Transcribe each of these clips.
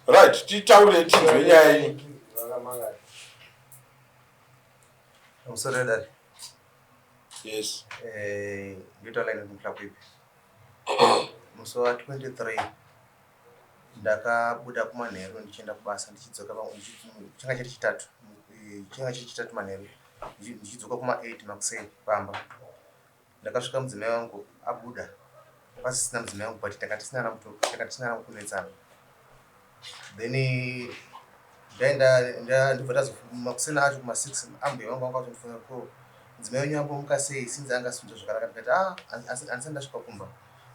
Right, titaurire tinzwe nyaya yenyu. Pamusoro wedare. Yes. Eh, ndoita line kumhla kuipi. Musi wa 23 ndakabuda kumanheru ndichienda kubasa, ndichidzoka changa chiri chitatu, changa chiri chitatu manheru, ndichidzoka kuma 8 makuseni pamba. Ndakasvika mudzimai wangu abuda, pasisina mudzimai wangu, but tanga tisina tanga tisina kunetsana. Then ndaenda, ndobva tazomakuseni acho kuma 6, ambuya vangu vanga vatondifonera, "Ko mudzimai wenyu ambomuka sei since angasunzwa zvakanaka?" Ndikati, "Ah, handisati ndasvika kumba,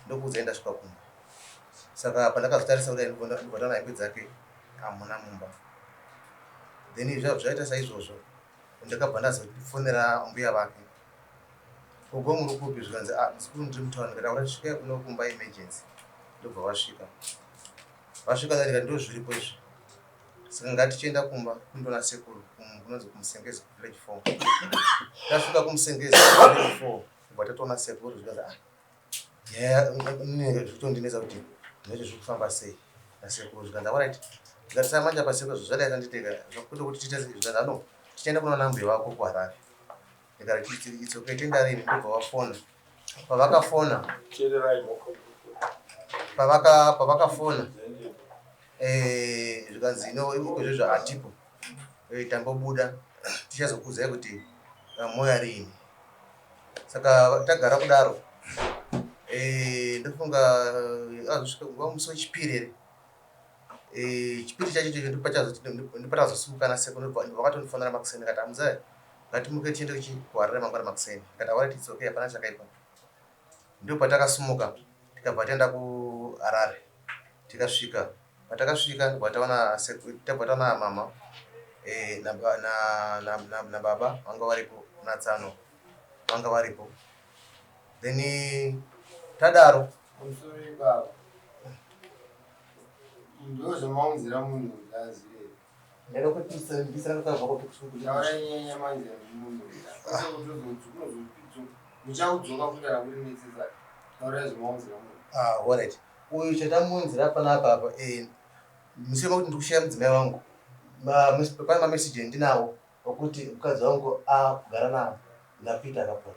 ndokuudzai ndasvika kumba." Saka pandakazotarisa kudai, ndobva taona hembe dzake hamuna mumba. Then zvaita saizvozvo, ndakabva ndazofonera mbuya vake, "Ugo, muri kupi?" Zvikanzi, "Ah, muzukuru, ndiri mutauni." Ndikati, "Aura, svikai kuno kumba, emergency." Ndobva vasvika. Vasvika, ndikati, "Ndo zviripo izvi, saka ngatichienda kumba kundoona sekuru kunonzi kuMusengezi, village 4." Tasvika kuMusengezi village 4, kubva tatoona sekuru. Zvikanzi, "Ah, nyaya inenge zvikutondinetsa kuti zvinenge zviri kufamba sei nasekuru." Zvikanzi, "Alright." Ndikati, "Samanja pasekuru zvadai tanditeka zvakuda kuti tiite." Zvikanzi, "Ano tichaenda kunoona mbuya wako kuHarare." Ndikati, "It's okay, tenda rini?" Ndobva vafona. Pavakafona, Teererai. pavakafona, zvikanzi, "No, ikozvezvo hatipo, tambobuda, tichazokuudzai kuti moya rini." Saka tagara kudaro, ndofunga azosvika nguva musi wechipiri here, chipiri chacho ichocho, ndopatazosimuka nasekuru. Vakatondifonera makuseni, ndikati, "Amuzaya, ngatimuke tiende kuHarare mangwana makuseni." Ndikati, "Alright, it's okay, hapana chakaipa." Ndo patakasimuka, tikabva taenda kuHarare. Tikasvika, patakasvika ndobva taona tabva taona mama nababa vanga varipo, natsano vanga varipo. Then tadaro, Pamusoro ipapa, ndozvamaunzira munhu kuti azive? Ndaida kuti ndisana kuti Taurai nyaya yamaunzira munhu kuti muchaudzoka futi kana kuri necessary. Taurai zvamaunzira munhu. Ah, alright. Uyu chatamuunzira panapa apa, musema kuti ndikushaya mudzimai wangu. Pane mameseji andinawo okuti mukadzi wangu akugara naPeter akapora.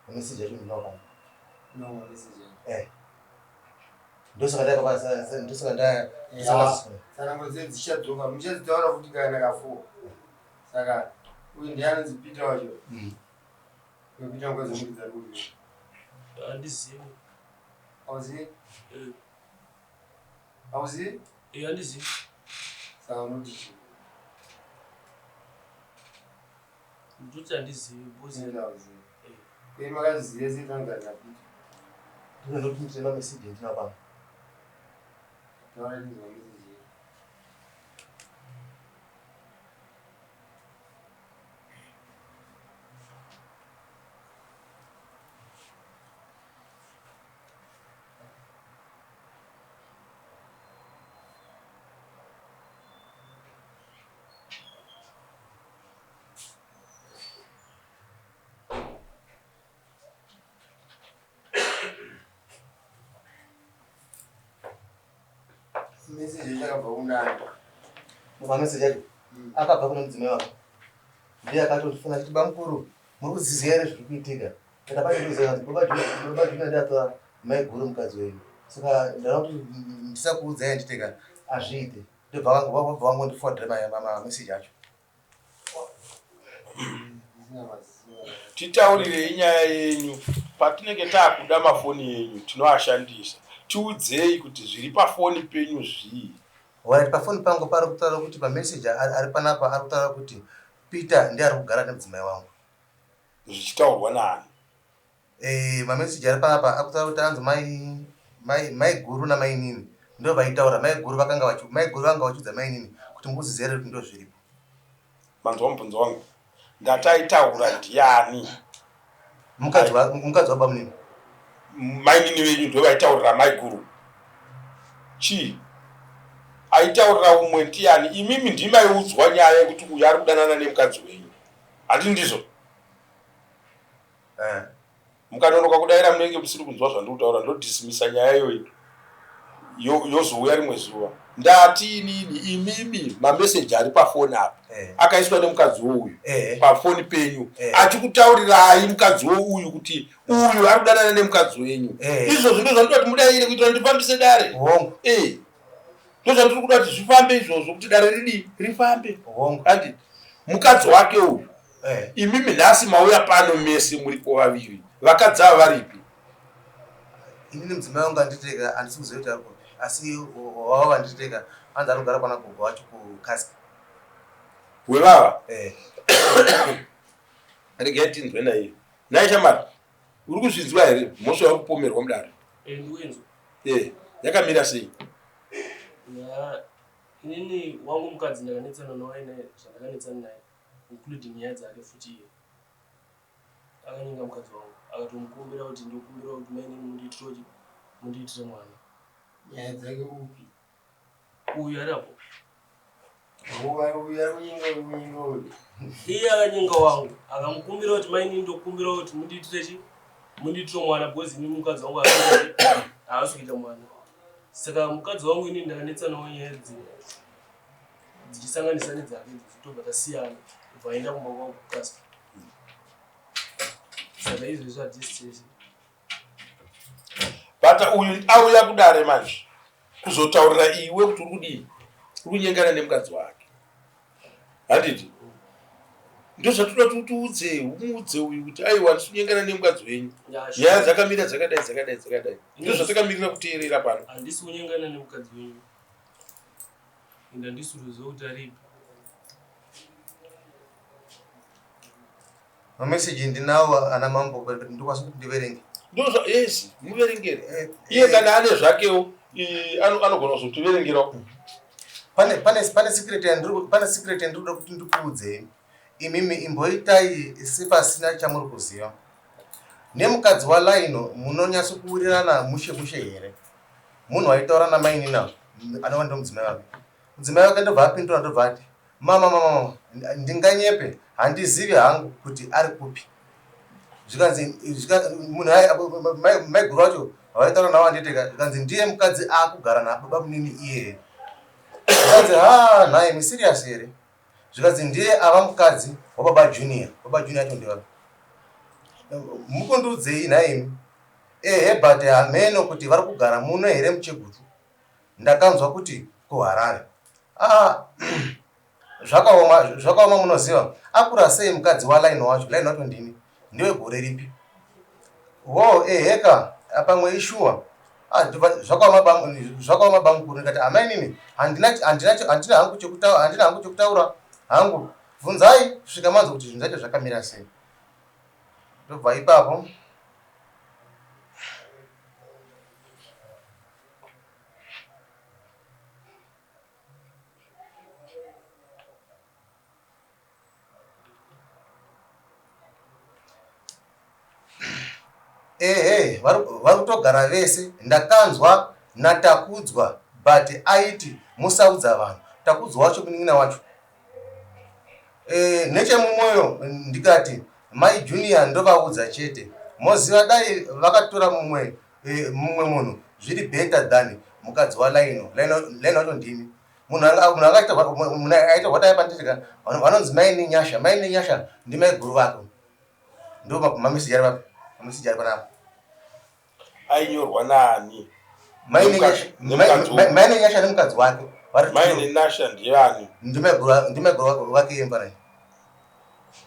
Mameseji acho ndinawo pano. No mameseji? Eh. Ndosaka ndakabasa, ndosaka nda Tsanango dzedu dzichadzoka, muchadzitaura futi kana ka4. Saka uyu ndiye anonzi Peter wacho? Uyu Peter, mukadzi wemukidzi ari kupi? Handizivi. Hauzivi? Eh. Hauzivi? Eh, handizivi. Saka unoti chii? Ndoti handizivi because Unoti hauzivi? Eh. Koi makazviziva sei tanogara naPeter? Ndinoti ndine mameseji andinawo pano. Taura tinzwa meseji. Meseji yacho akabva kunani? Mameseji acho akabva kune mudzimai wako. Ndiye akatondifona achiti, "Bamukuru, muri kuziziva here zviri kuitika?" Ndikati, "Pachikuziva." Kuti baba Juna ndiatora mai guru mukadzi wenyu, saka ndaona kuti ndisakuudzai handiteka, hazviite. Ndobva vabva vangondiforwardira mameseji acho. Ndisina maziso. Titaurirei nyaya yenyu. Patinenge taakuda mafoni yenyu tinoashandisa. Tiudzei kuti zviri pafoni penyu zvii. Alright, pafoni pangu pari kutaura kuti, pameseji ari panapa ari kutaura kuti Peter ndiye ari kugara nemudzimai wangu. Zvichitaurwa naani? Mameseji ari panapa akutaura kuti anzi mai guru namainini ndo vaitaura. Mai guru vanga vachiudza mainini kuti muziziva here kuti ndo zviripo. Manzwa mubvunzo wangu? Ndataitaura ndiani? Mukadzi wabamunini. Mainini venyu ndo vaitaurira mai guru chii? Aitaurira umwe ndiani? Imimi ndimaiudzwa nyaya yekuti uyu ari kudanana nemukadzi wenyu, handi ndizvo? Eh. Mukanonoka kudaira munenge musiri kunzwa zvandiri kutaura, ndodismisa nyaya iyoyi. Yozouya rimwe zuva. Ndati inini imimi mameseji ari pafoni apa eh. akaiswa nemukadzi wouyu eh. pafoni penyu eh. achikutaurirai mukadzi wouyu kuti uyu ari kudanana nemukadzi wenyu. Izvozvo ndo zvandinoda kuti mudaire kuitira ndifambise dare. Ndo zvandiri kuda kuti zvifambe izvozvo kuti dare ridii rifambe. Andi mukadzi wake uyu imimi nhasi mauya pano mese muripo vaviri vakadzi ava varipi? Inini mudzimai wangu anditeka handisi kuziva kuti ari kupi asi wavo vanditeka anzi anogara kwana gogo wacho kukaska. Wevava? Eh. Regai tinzwe naiye. Nhai shamwari, uri kuzvinzwa here mhosva yauri kupomerwa mudare? Eh, ndikuinzwa. Eh, yakamira sei? Ya, inini wangu mukadzi ndakanetsana naye naye zvandakanetsana naye including nyaya dzake futi iye. Akanyenga mukadzi wangu akatomukumbira kuti ndokumbira kuti mainini mundiitire mundiitire mwana. Nyaya dzake upi? Uyu ari apo. Uyu ari kunyenga uyu kunyenga uyu. Iye akanyenga wangu akamukumbira kuti mainini ndokumbira kuti mundiitire chi mundiitire mwana because ini mukadzi wangu haasi kuita mwana. Saka mukadzi wangu ini ndakanetsanawo nyaya idzi dzichisanganisa nedzake idzi tobva tasiyana kubva aenda kumba kwangu kukasika. Saka izvezvi hatisi tese. But uyu auya kudare manje kuzotaurira iwe kuti uri kudii, uri kunyengana nemukadzi wake, handiti? Ndozvatoda kuti utiudze, umuudze uyu kuti aiwa ndisi kunyengana nemukadzi wenyu, nyaya dzakamira dzakadai dzakadai dzakadai. Ndozvatakamirira kuteerera pano. Handisi kunyengana nemukadzi wenyu, ende handisi kutoziva kuti aripi. Mameseji ndinawo ana mambo but ndokwanisa kuti ndiverenge. Ndozva yes, muverengere. Eh, Iye eh. kana ane zvakewo anogona kuzotiverengerawo. Pane pane pane secret yandiri pane secret yandiri kuda kuti ndikuudzei. Imimi imboitai sepasina chamuri kuziva. Nemukadzi waLino munonyatso kuwirirana mushe mushe here? Munhu waitaura namainina anova ndomudzimai wake. Mudzimai wake ndobva apindura ndobva ati Mama mama mama ndinganyepe handizivi hangu kuti ari kupi zvikanzi munhu maiguru vacho vaitaura navo anditeka zvikanzi ndiye mukadzi akugara nababa munini iyeye zvikanzi ha nhai miserious here zvikanzi ndiye ava mukadzi wababa junior baba junior acho ndeva mukundiudzei nhaimi ehe but hameno kuti vari kugara muno here muchegutu Ndakanzwa kuti kuHarare. Ah, zvakaoma, zvakaoma munoziva. Akura sei mukadzi waLine wacho? Line wacho ndini. Ndiwe gore ripi? Wo, eheka, pamwe ishuwa. Ah, zvakaoma zvakaoma bamukuru ndikati amainini handina handina handina hangu chekutaura handina hangu chekutaura hangu. Bvunzai kusvika manzwa kuti zvinhu zvacho zvakamira sei. Ndobva ipapo. Ehe, vari kutogara vese. Ndakanzwa naTakudzwa but aiti musaudza vanhu. Takudzwa wacho munin'ina wacho. E, nechemumoyo ndikati mai Junior ndovaudza chete. Moziva dai vakatora mumwe e, mumwe munhu zviri better than mukadzi waLino. Lino Lino wacho ndini. Munhu akaita munhu aita what pandiri ka vanonzi mai Nenyasha. Mai Nenyasha ndimai guru vako. Ndo mameseji ari papi? Mameseji ari panapa. Ainyorwa naani? Mai Nenyasha nemukadzi wake. Mai Nenyasha ndiani? Ndimai guru vake iye mfana.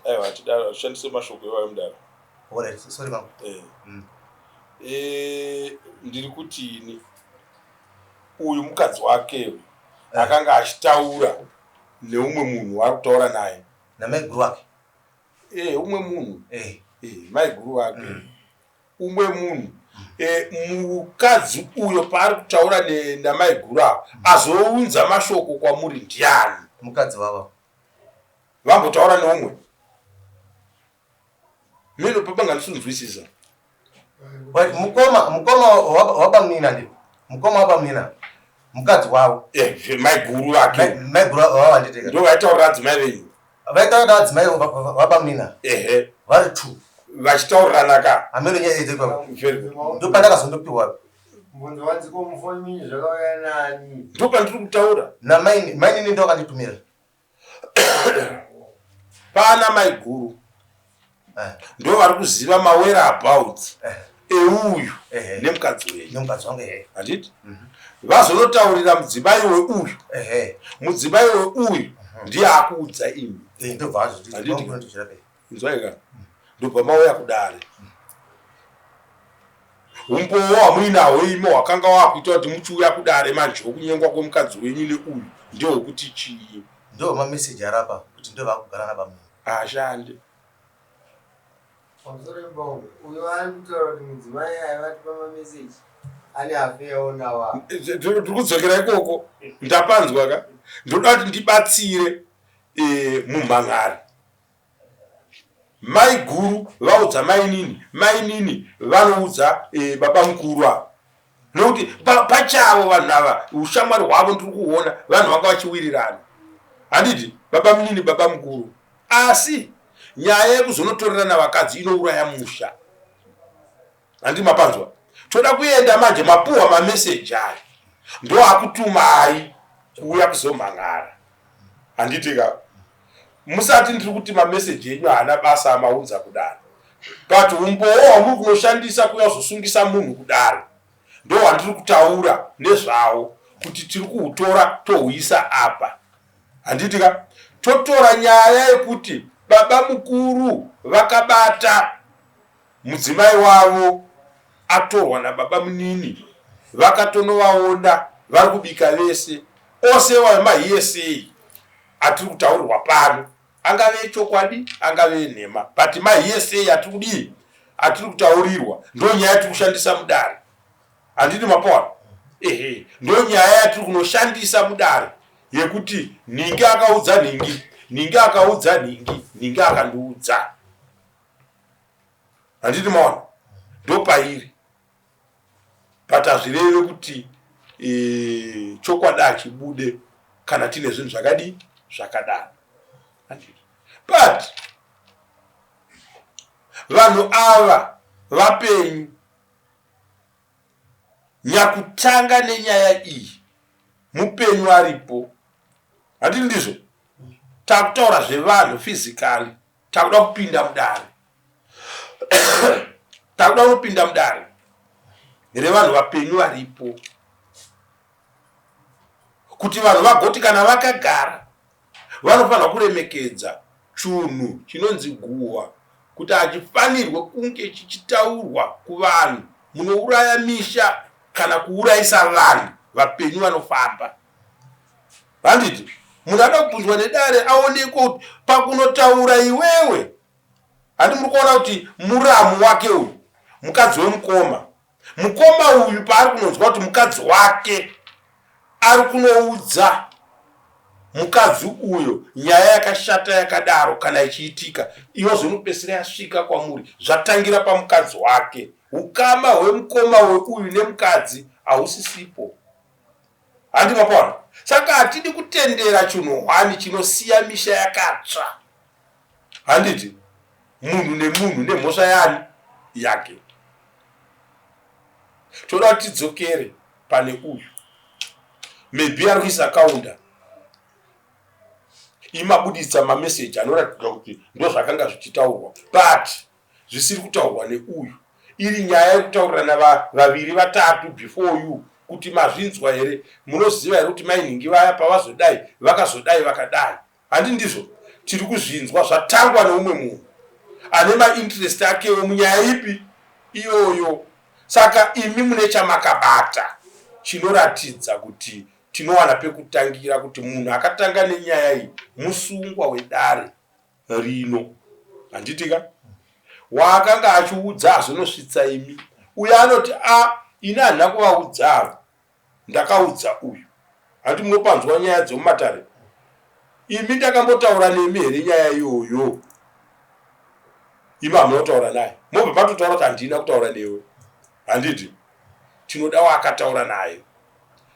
Aiwa tidaro shandise mashoko iwayo mudaro. Alright, sorry mama. Eh. Mm. Eh, ndiri kuti ini uyu mukadzi wake eh. akanga achitaura neumwe munhu waari kutaura naye namaiguru wake eh, umwe munhu eh. Eh, maiguru wake mm. Umwe munhu e, mukadzi uyo paari kutaura namaiguru ava azounza mashoko kwamuri ndiani? Mukadzi wavo vambotaura neumwe mino pabanga ndisinzwisisa. Mukoma mukoma wabamnina ndi mukoma wabamnina mukadzi wavo eh, maiguru vake maiguru wavo vanditeka ndo vaitaurira adzimai venyu vaitaura adzimai vabamnina ehe vari two vachitaurirana ka hameno nyaya idzo ipapo ndo pandakazondopiwa Mubvunzo wanzi ko mufoni menyu zvakauya nani? Ndopandiri kutaura. Namaini, mainini ndo akanditumira. Pana maiguru. Eh. Ndo vari kuziva mawere about eh. euyu eh. nemukadzi wenyu. Nemukadzi wangu ehe. Handiti? Vazonotaurira mudzimai weuyu. Ehe. Mudzimai weuyu ndiye akuudza imi. Eh, ndobva azvo. Handiti? Ndobva Inzwai ka. Ndobva mauya kudare. Umbowo hwamuinahwo imi hwakanga wakuita kuti muchiuya kudare manje hwokunyengwa kwemukadzi wenyu neuyu ndehwekuti chii? Ndo mameseji ari apa kuti ndo vakugara nabamunini. Haashande. Pamusoro pembaunga, uyo ari kutaura kuti mudzimai aivatipa mameseji ane afeyawo nawa. Tiri kudzokera ikoko. Ndapanzwa ka. Ndoda kuti ndibatsire eh, mumhan'ari. Maiguru vaudza mainini, mainini vanoudza e, baba mukuru ava nokuti pachavo vanhu ava ushamwari hwavo ndiri kuona vanhu vanga vachiwirirana handiti baba munini baba mukuru asi nyaya yekuzonotorerana vakadzi inouraya musha Handi mapanzwa. Toda kuenda manje mapuwa mameseji ayo ndoakutumai kuuya kuzomhan'ara. Handiti ka? Musati ndiri kuti mameseji enyu haana basa amaunza kudaro. But umbowo hwamuri kunoshandisa kuuya kuzosungisa munhu kudaro ndohwandiri kutaura nezvawo kuti tiri kuhutora tohuisa apa. Handiti ka? Totora nyaya yekuti baba mukuru vakabata Mudzimai wavo atorwa nababamunini vakatonovaona vari kubika vese. Ose iwayo mahearsay atiri kutaurirwa pano angave echokwadi angave enhema but mahearsay atiri kudii atiri kutaurirwa ndonyaya yatiri kushandisa mudare handiti mapaona ehe ndonyaya yatiri kunoshandisa mudare yekuti nhingi akaudza nhingi nhingi akaudza nhingi nhingi akandiudza Handiti maona ndopairi but hazvireve kuti e, chokwadi hachibude kana tine zvinhu zvakadii zvakadaro but vanhu ava vapenyu Nyakutanga nenyaya iyi mupenyu aripo handiti ndizvo takutaura zvevanhu physically takuda kupinda mudare takuda kunopinda mudare revanhu vapenyu varipo kuti vanhu vagoti kana vakagara vanofanirwa kuremekedza chunhu chinonzi guhwa kuti hachifanirwe kunge chichitaurwa kuvanhu munouraya misha kana kuurayisa vanhu vapenyu vanofamba handiti munhu ada kubvunzwa nedare aonekwe kuti pakunotaura iwewe handi muri kuona kuti muramu wake uyu mukadzi wemukoma Mukoma uyu paari kunonzwa kuti mukadzi wake ari kunoudza mukadzi uyo nyaya yakashata yakadaro kana ichiitika iyozonopesera yasvika kwamuri zvatangira pamukadzi wake ukama hwemukoma weuyu nemukadzi hausisipo handi mapaona saka hatidi kutendera chinhu hwani chinosiya misha yakatsva handiti munhu nemunhu nemhosva yani yake toda kuti tidzokere pane uyu maybe ari kuisa kaunda imabuditsa mameseji anoratidza kuti ndozvakanga zvichitaurwa but zvisiri kutaurwa neuyu iri nyaya yekutaurirana vaviri vatatu before you kuti mazvinzwa here munoziva here kuti mainhingi vaya pavazodai vakazodai vakadai Handi ndizvo tiri kuzvinzwa zvatangwa neumwe munhu ane mainterest akewo munyaya ipi iyoyo. Saka imi mune chamakabata chinoratidza kuti tinowana pekutangira kuti munhu akatanga nenyaya iyi musungwa wedare rino. Handiti ka? Waakanga achiudza azonosvitsa imi. Uyo anoti a ini handina kuvaudza ava. Ndakaudza uyu. Hanti munopanzwa nyaya dzemumatare? Imi ndakambotaura nemi here nyaya iyoyo? Imi hamuna kutaura naye. Mobva matotaura kuti handina kutaura newe. Handiti? Tinoda waakataura naye.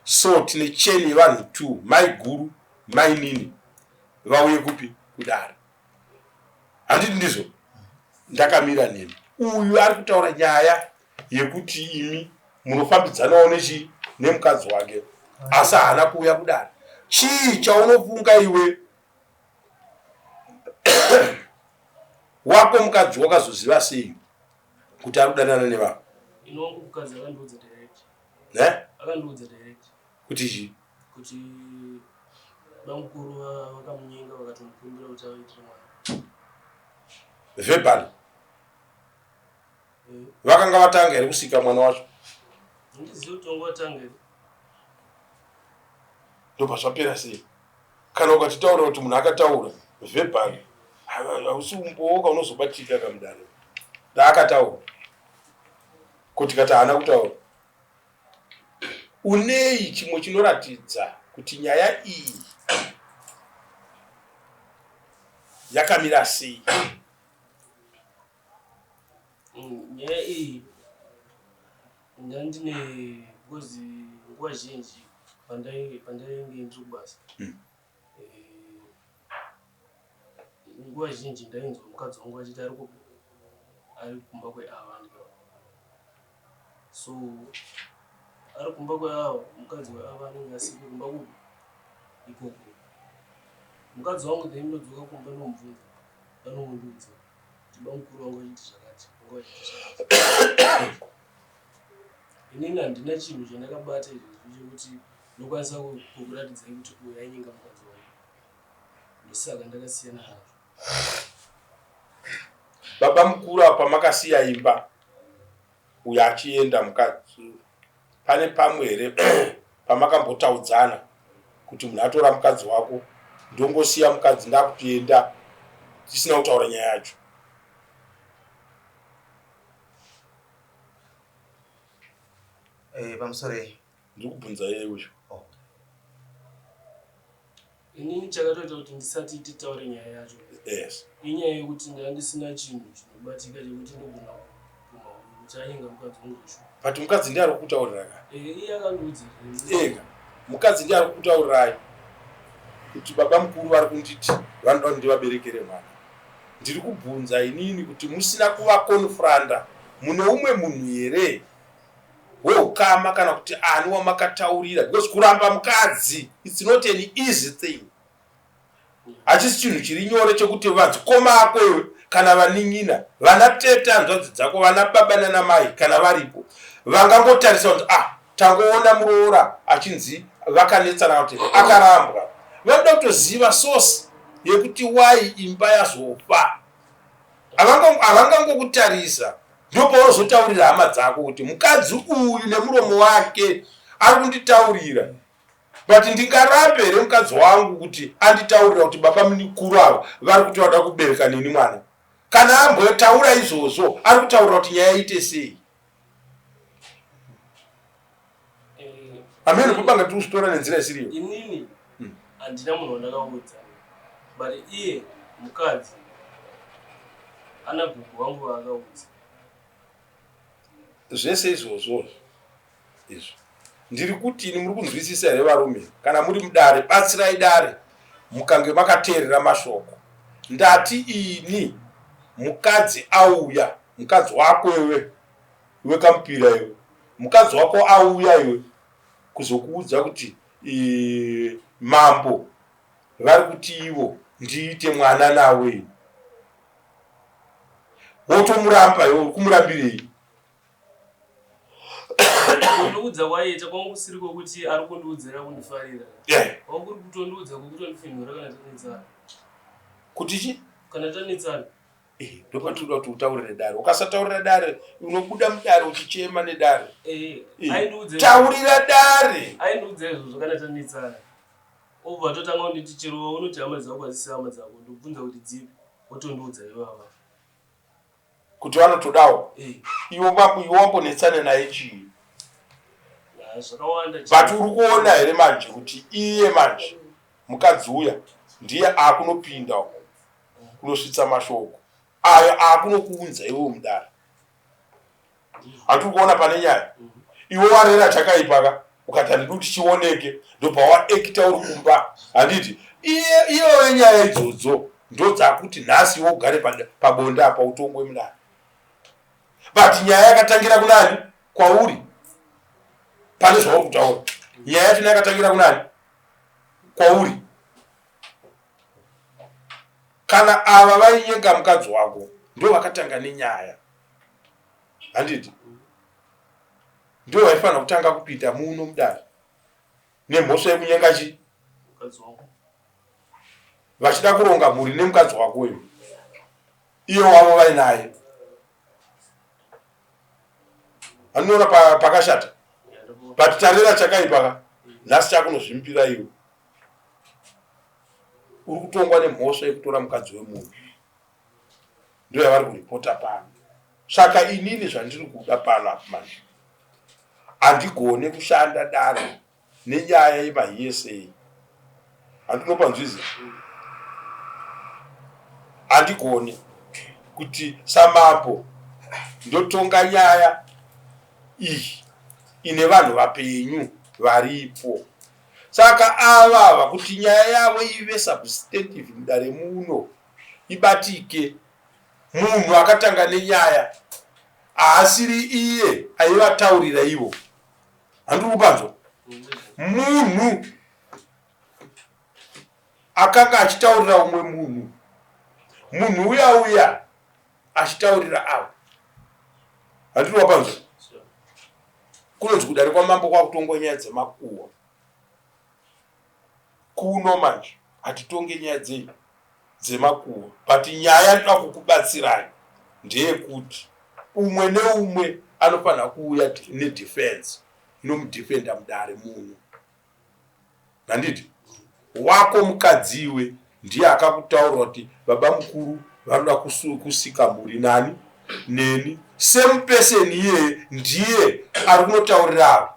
So tine chain yevanhu two, maiguru, mainini vauye kupi? Kudare. Handiti ndizvo? Ndakamira nemi. Uyu ari kutaura nyaya yekuti imi. Munofambidzanawo nechii nemukadzi wake, asi haana kuuya kudare. Chii chaunofunga iwe wako mukadzi wakazoziva sei kuti ari kudanana nevanhu? Ini wangu mukadzi akandiudza direct. Ne? Akandiudza direct. Kuti chii? Kuti bamukuru vakamunyenga vakatomukumbira kuti avaitire mwana. Verbally. Vakanga vatanga here kusika mwana wacho? Handizivi kuti vanga vatanga here. Ndobva zvapera sei? Kana ukatitaura kuti munhu akataura verbally, hausi umbowo kaunozobatika kamudare. Ndaakataura. Ko tikati haana kutaura. Unei chimwe chinoratidza kuti nyaya iyi yakamira sei? Nyaya iyi ndandine because nguva zhinji pandainge ndiri kubasa eh, nguva zhinji ndainzwa mukadzi wangu achiti ari kupi ari kumba kweava ndika so ari kumba kweava mukadzi weava anenge asiko kumba kupi ikoko mukadzi wangu then ndodzoka kumba ndomubvunza vanongondiudza kuti bamukuru vangu vachiti zvakati vanga vachiti zvakati inini handina chinhu chandakabata izvozvi chekuti ndokwanisa kukuratidzai kuti uyu ainyenga mukadzi wangu ndosaka ndakasiyana nazvo baba mukuru apa makasiya imba uyo achienda mukadzi pane pamwe here pamakambotaudzana kuti munhu atora mukadzi wako ndongosiya mukadzi ndakutoenda tisina kutaura nyaya yacho eh, pamusoro ndiri kubvunza iye uyu oh. Inini chakatoita kuti ndisati titaure nyaya yacho yes. Inyaya yekuti ndanga ndisina chinhu chinobatika chekuti ndogona kupuma kuti anyenga mukadzi wangu zveshuwa. But mukadzi ndiye ari kukutaurira ka? Eh, iye akandiudza. Ega. Mukadzi ndiye ari kukutaurirai kuti baba mukuru vari kunditi vanoda kuti ndivaberekere mwana. Ndiri kubvunza inini kuti musina kuvakonfranda mune umwe munhu here weukama kana kuti ani wamakataurira because kuramba mukadzi its not an easy thing hachisi chinhu chiri nyore chekuti vadzikoma ako iwe kana vanin'ina vana tete hanzvadzi dzako vana baba nana mai kana varipo vangangotarisa kuti ah tangoona muroora achinzi vakanetsana kuti akarambwa vanoda kutoziva source yekuti why imba yazofa havangangokutarisa ndopaunozotaurira hama dzako kuti mukadzi uyu nemuromo wake ari kunditaurira but ndingarambe here mukadzi wangu kuti anditaurira kuti baba mukuru ava vari kuti vada kubereka neni mwana kana ambotaura izvozvo ari kutaurira kuti nyaya iite sei eh, amene kubanga tiri kuzvitora nenzira isiriyo inini hmm. handina munhu wandakaudza but iye mukadzi ana gogo vangu vaakaudza zvese izvozvo izvo ndiri kuti ini muri kunzwisisa here varume kana muri mudare batsirai dare mukange makateerera mashoko ndati ini mukadzi auya mukadzi wako iwe iwe kamupira iwe mukadzi wako auya iwe kuzokuudza kuti mambo vari kuti ivo ndiite mwana nawe wotomuramba iwe uri kumurambirei kundiudza kwaiita kwangu kusiri kwekuti ari kundiudzira kundifarira kwangu kuri kutondiudza kwekutondifinhura kana tanetsana kuti chi kana tanetsana Eh, ndopatinoda kuti utaurire dare ukasataurira dare unobuda mudare uchichema nedare eh, eh, taurira dare aindiudza izvozvo kana tanetsana obva totanga kunditi chero unoti hama dzako hadzisi hama dzako ndobvunza kuti dzipi wotondiudza ivava kuti vanotodawo iwe wambonetsana naye chii zvakawanda but uri kuona here manje kuti iye manje mukadzi uya ndiye akunopinda kunosvitsa mashoko ayo akunokuunza iwewe mudare hatiri kuona pane nyaya iwe warera chakaipa ka ukati handidi kuti chioneke ndobva waekita uri kumba handiti iyoyo nyaya idzodzo ndodzakuti nhasi iwe ugare pabonde apa utongwe mudare but nyaya yakatangira kunani kwauri. Pane zvauri kutaura. Nyaya yacho yakatangira kunani? Kwauri. Kana ava vainyenga mukadzi wako ndo vakatanga nenyaya. Handiti? Ndo vaifanira kutanga kupinda muno mudare nemhosva yekunyenga chi vachida kuronga mhuri nemukadzi wako uyu iye wavo vainaye anoona pakashata but tarira chakaipa ka nhasi chakunozvimbira iwe uri kutongwa nemhosva yekutora mukadzi wemunhu ndo yavari kuripota pano saka inini zvandiri kuda pano apa manje handigone kushanda dare nenyaya yemahiesei handinopanzwiza handigone kuti samambo ndotonga nyaya iyi ine vanhu vapenyu varipo saka avava kuti nyaya yavo ive substantive mudare muno ibatike munhu akatanga nenyaya haasiri iye aivataurira ivo handiri kupanzwa munhu akanga achitaurira umwe munhu munhu uya uya achitaurira avo handiri wapanzwa kunonzi kudare kwamambo kwakutongwa nyaya dzemakuhwa kuno manje hatitonge nyaya dzei dzemakuhwa but nyaya ndinoda kukubatsirai ndeyekuti umwe neumwe anofanira kuuya nedefense inomudefenda mudare muno handiti wako mukadzi iwe ndiye akakutaurira kuti baba mukuru vanoda kusika mhuri nani neni same person iyeye ndiye ari kunotaurira ava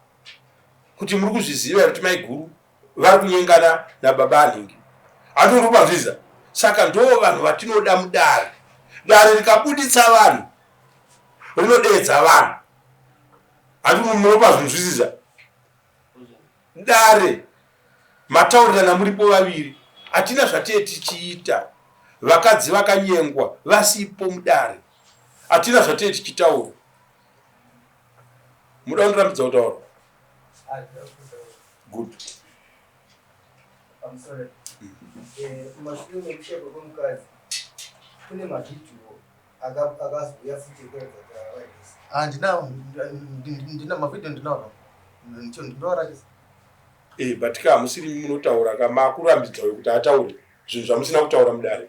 kuti muri kuzviziva here kuti maiguru vari kunyengana nababa anhingi hatori kupanzwiza saka ndo vanhu vatinoda mudare dare rikabuditsa vanhu rinodeedza vanhu hati munopazvinzwisisa dare mataurirana muripo vaviri hatina zvatee tichiita vakadzi vakanyengwa vasipo mudare hatina zvatee tichitaura muda kundirambidza kutaura good pamusoro eh, mumashure mekushaikwa kwemukadzi kune mavhidhiyo akazouya futi ekuratidza kuti avavarisi ah, ndinawo ndina mavhidhiyo ndinawo ndinowaratidza eh, but ka hamusiri munotaura ka makurambidza uyo kuti ataure zvinhu zvamusina kutaura mudare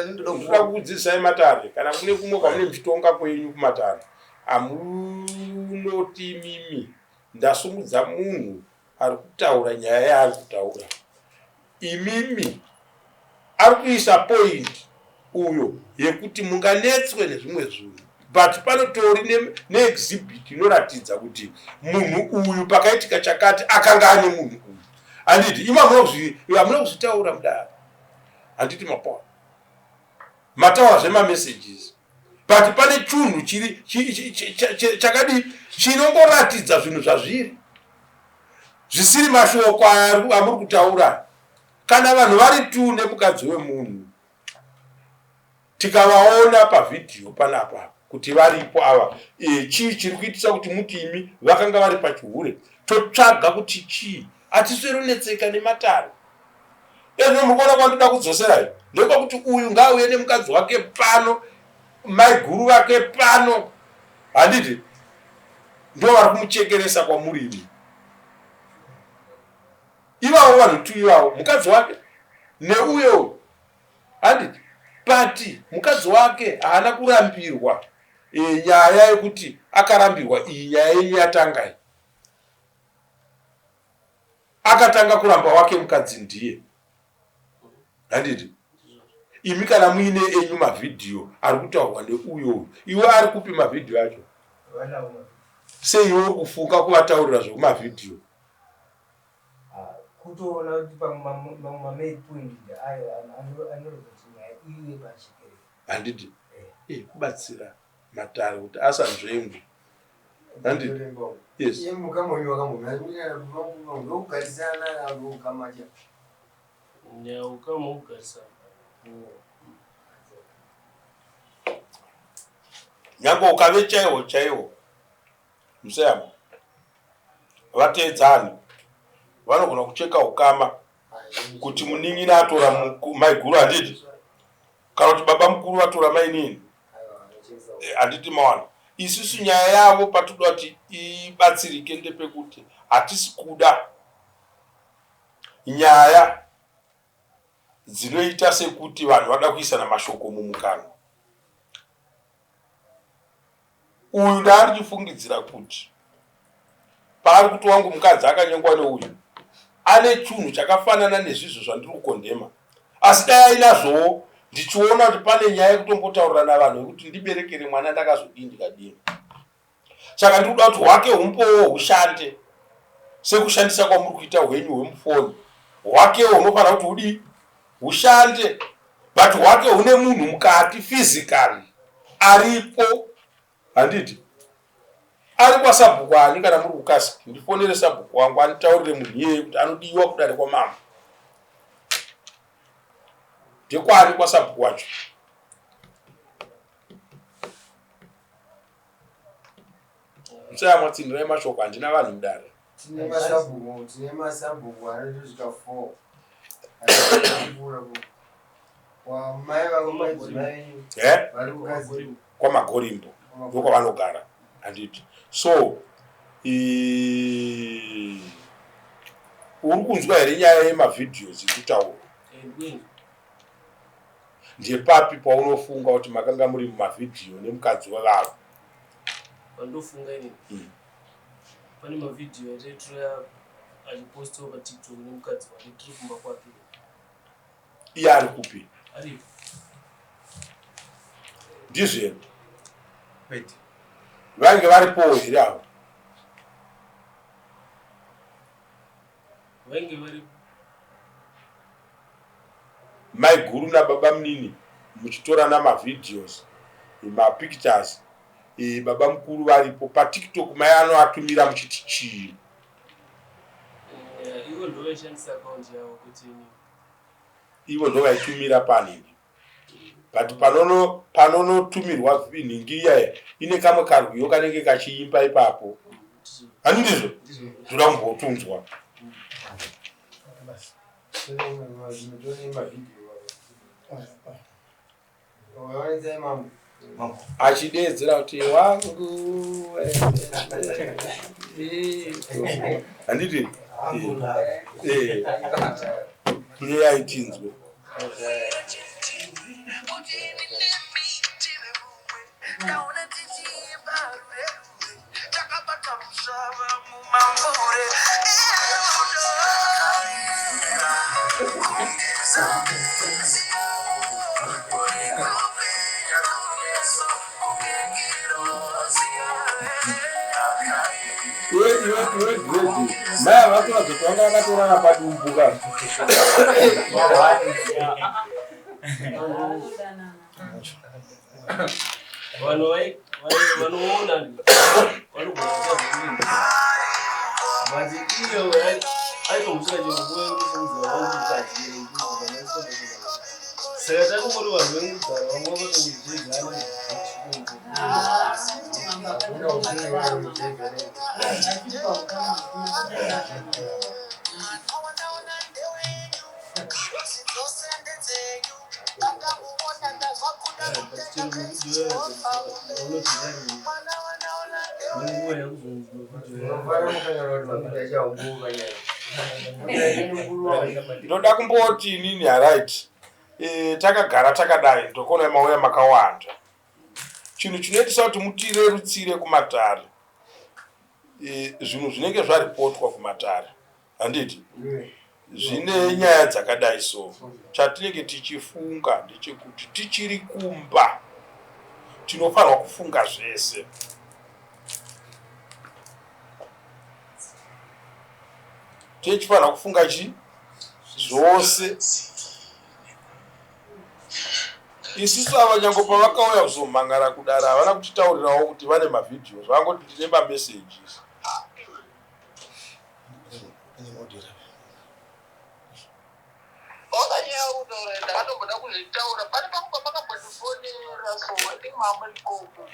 Ndoda kukudzidzisai matare kana kune kumwe kwamune muchitonga kwenyu kumatare amunoti mimi ndasungudza munhu ari kutaura nyaya yaari kutaura imimi ari kuisa point uyo yekuti munganetswe nezvimwe zvinhu but panotori neexhibit inoratidza kuti munhu uyu pakaitika chakati akanga ane munhu uyu handiti imi hamuna kuzvitaura mudaro handiti mapoa mataura zvemamessages but pane chunhu chiri chakadii chinongoratidza zvinhu zvazviri zvisiri mashoko amuri kutaura kana vanhu vari tu nemukadzi wemunhu tikavaona pavhidhiyo panapa kuti varipo ava e, chii chiri kuitisa kuti muti imi vakanga vari pachihure totsvaga kuti chii hatisweronetseka nematare ezvino muri kuona kwandoda kudzoserai ndekwakuti uyu ngaauye nemukadzi wake pano maiguru vake pano handiti ndo vari kumuchekeresa kwamuri imi ivavo vanhu tu ivavo mukadzi wake neuyo handiti but mukadzi wake haana kurambirwa e, nyaya yekuti akarambirwa iyi nyaya yenyu yatanga iyi akatanga kuramba wake mukadzi ndiye handiti imi kana muine enyu mavhidhiyo ari kutaurwa neuyo uyu iwe ari kupi mavhidhiyo acho sei iwe uri kufunga kuvataurira zvekumavhidhiyo Ah, kutoona kuti pamwe mamwe main point ayo anoratidza kuti nyaya iuye pachikerere handiti eh. eh, kubatsira matare kuti asanzvengwe handiti yes Ukama hugarisana. Nyange ukave chaiwo chaiwo museyamo vateedzani vanogona kucheka ukama kuti munin'ina atora maiguru handiti kana kuti baba mukuru vatora mainini eh, handiti mawana isusu nyaya yavo patoda kuti ibatsirike ndepekuti hatisi kuda nyaya dzinoita sekuti vanhu vada kuisana mashoko mumukanwa Uyu ndaandichifungidzira kuti paari kuti wangu mukadzi akanyengwa neuyu ane chunhu chakafanana nezvizvo zvandiri kukondema asi dai ainazvowo ndichiona kuti pane nyaya yekutombotaurirana vanhu yekuti ndiberekere mwana ndakazodii ndikadii saka ndiri kuda kuti hwake humbowo hushande sekushandisa kwamuri kuita hwenyu hwemufoni hwakewo hunofanira kuti hudii hushande but hwake hune munhu mukati physically aripo handiti ari kwasabhuku ani kana muri kukasiki ndifonere sabhuku wangu anditaurire munhu iyeye kuti anodiwa kudare kwamambo ndekwani kwasabhuku wacho musayamwa tsinhirai mashoko handina vanhu mudare tine masabhuku tine masabhuku anotosvika four wamai vako madzimai eh? vari kukadzi kwamagorimbo ndokwavanogara handiti so uri kunzwa here nyaya yemavhidhios ikutaurwa Eh, ndepapi paunofunga kuti makanga muri mumavhidhiyo nemukadzi wevavo Pandofunga ini mm. Pane mavhidhiyo ataitora achipostiwa paTikTok nemukadzi wake tiri kumba kwake. Iye ari kupi? Aripo. Ndizvo here? Kwete. Vainge varipowo here avo? Vainge varipo. Maiguru nababamunini muchitorana mavideos, mapictures e, baba mukuru varipo patiktok mai anoatumira muchiti chii? Eh, ivo ndovaishandisa account yavo kuti ini. Ivo ndovaitumira panhingi but panono panonotumirwa nhingi iya ine kamwe karwiyo kanenge kachiimba ipapo hani ndizvo ndoda kumbotunzwa. Achideedzera kuti wangu handiti pleyai tinzwe. Iwe iwe iwe grade mai ava vatoratidza kuti vanga vakatorara padumbu ka. Vanhu vanoona vanogona kutadza but iyo aitomusvika chero nguva yekutofungidzira wangu mukadzi saka takungori vanhu vengugara vamwe vakatongojegana. Ndoda kumboti inini haright e, takagara takadai ndokona mauya makawanda chinhu chinoitisa kuti mutirerutsire kumatare e, zvinhu zvinenge zvaripotwa kumatare handiti zvine nyaya dzakadai so chatinenge tichifunga ndechekuti tichiri kumba tinofanirwa kufunga zvese tichifanira kufunga chi zvose isusu ava nyange pavakauya kuzomhangara kudara havana kutitaurirawo kuti vane mavhidhios vangoti ndine mamessages Wakanyanya kutaura ndakatomboda kuzvitaura pane pamwe pamakambondifonera so I think mambo ikoko.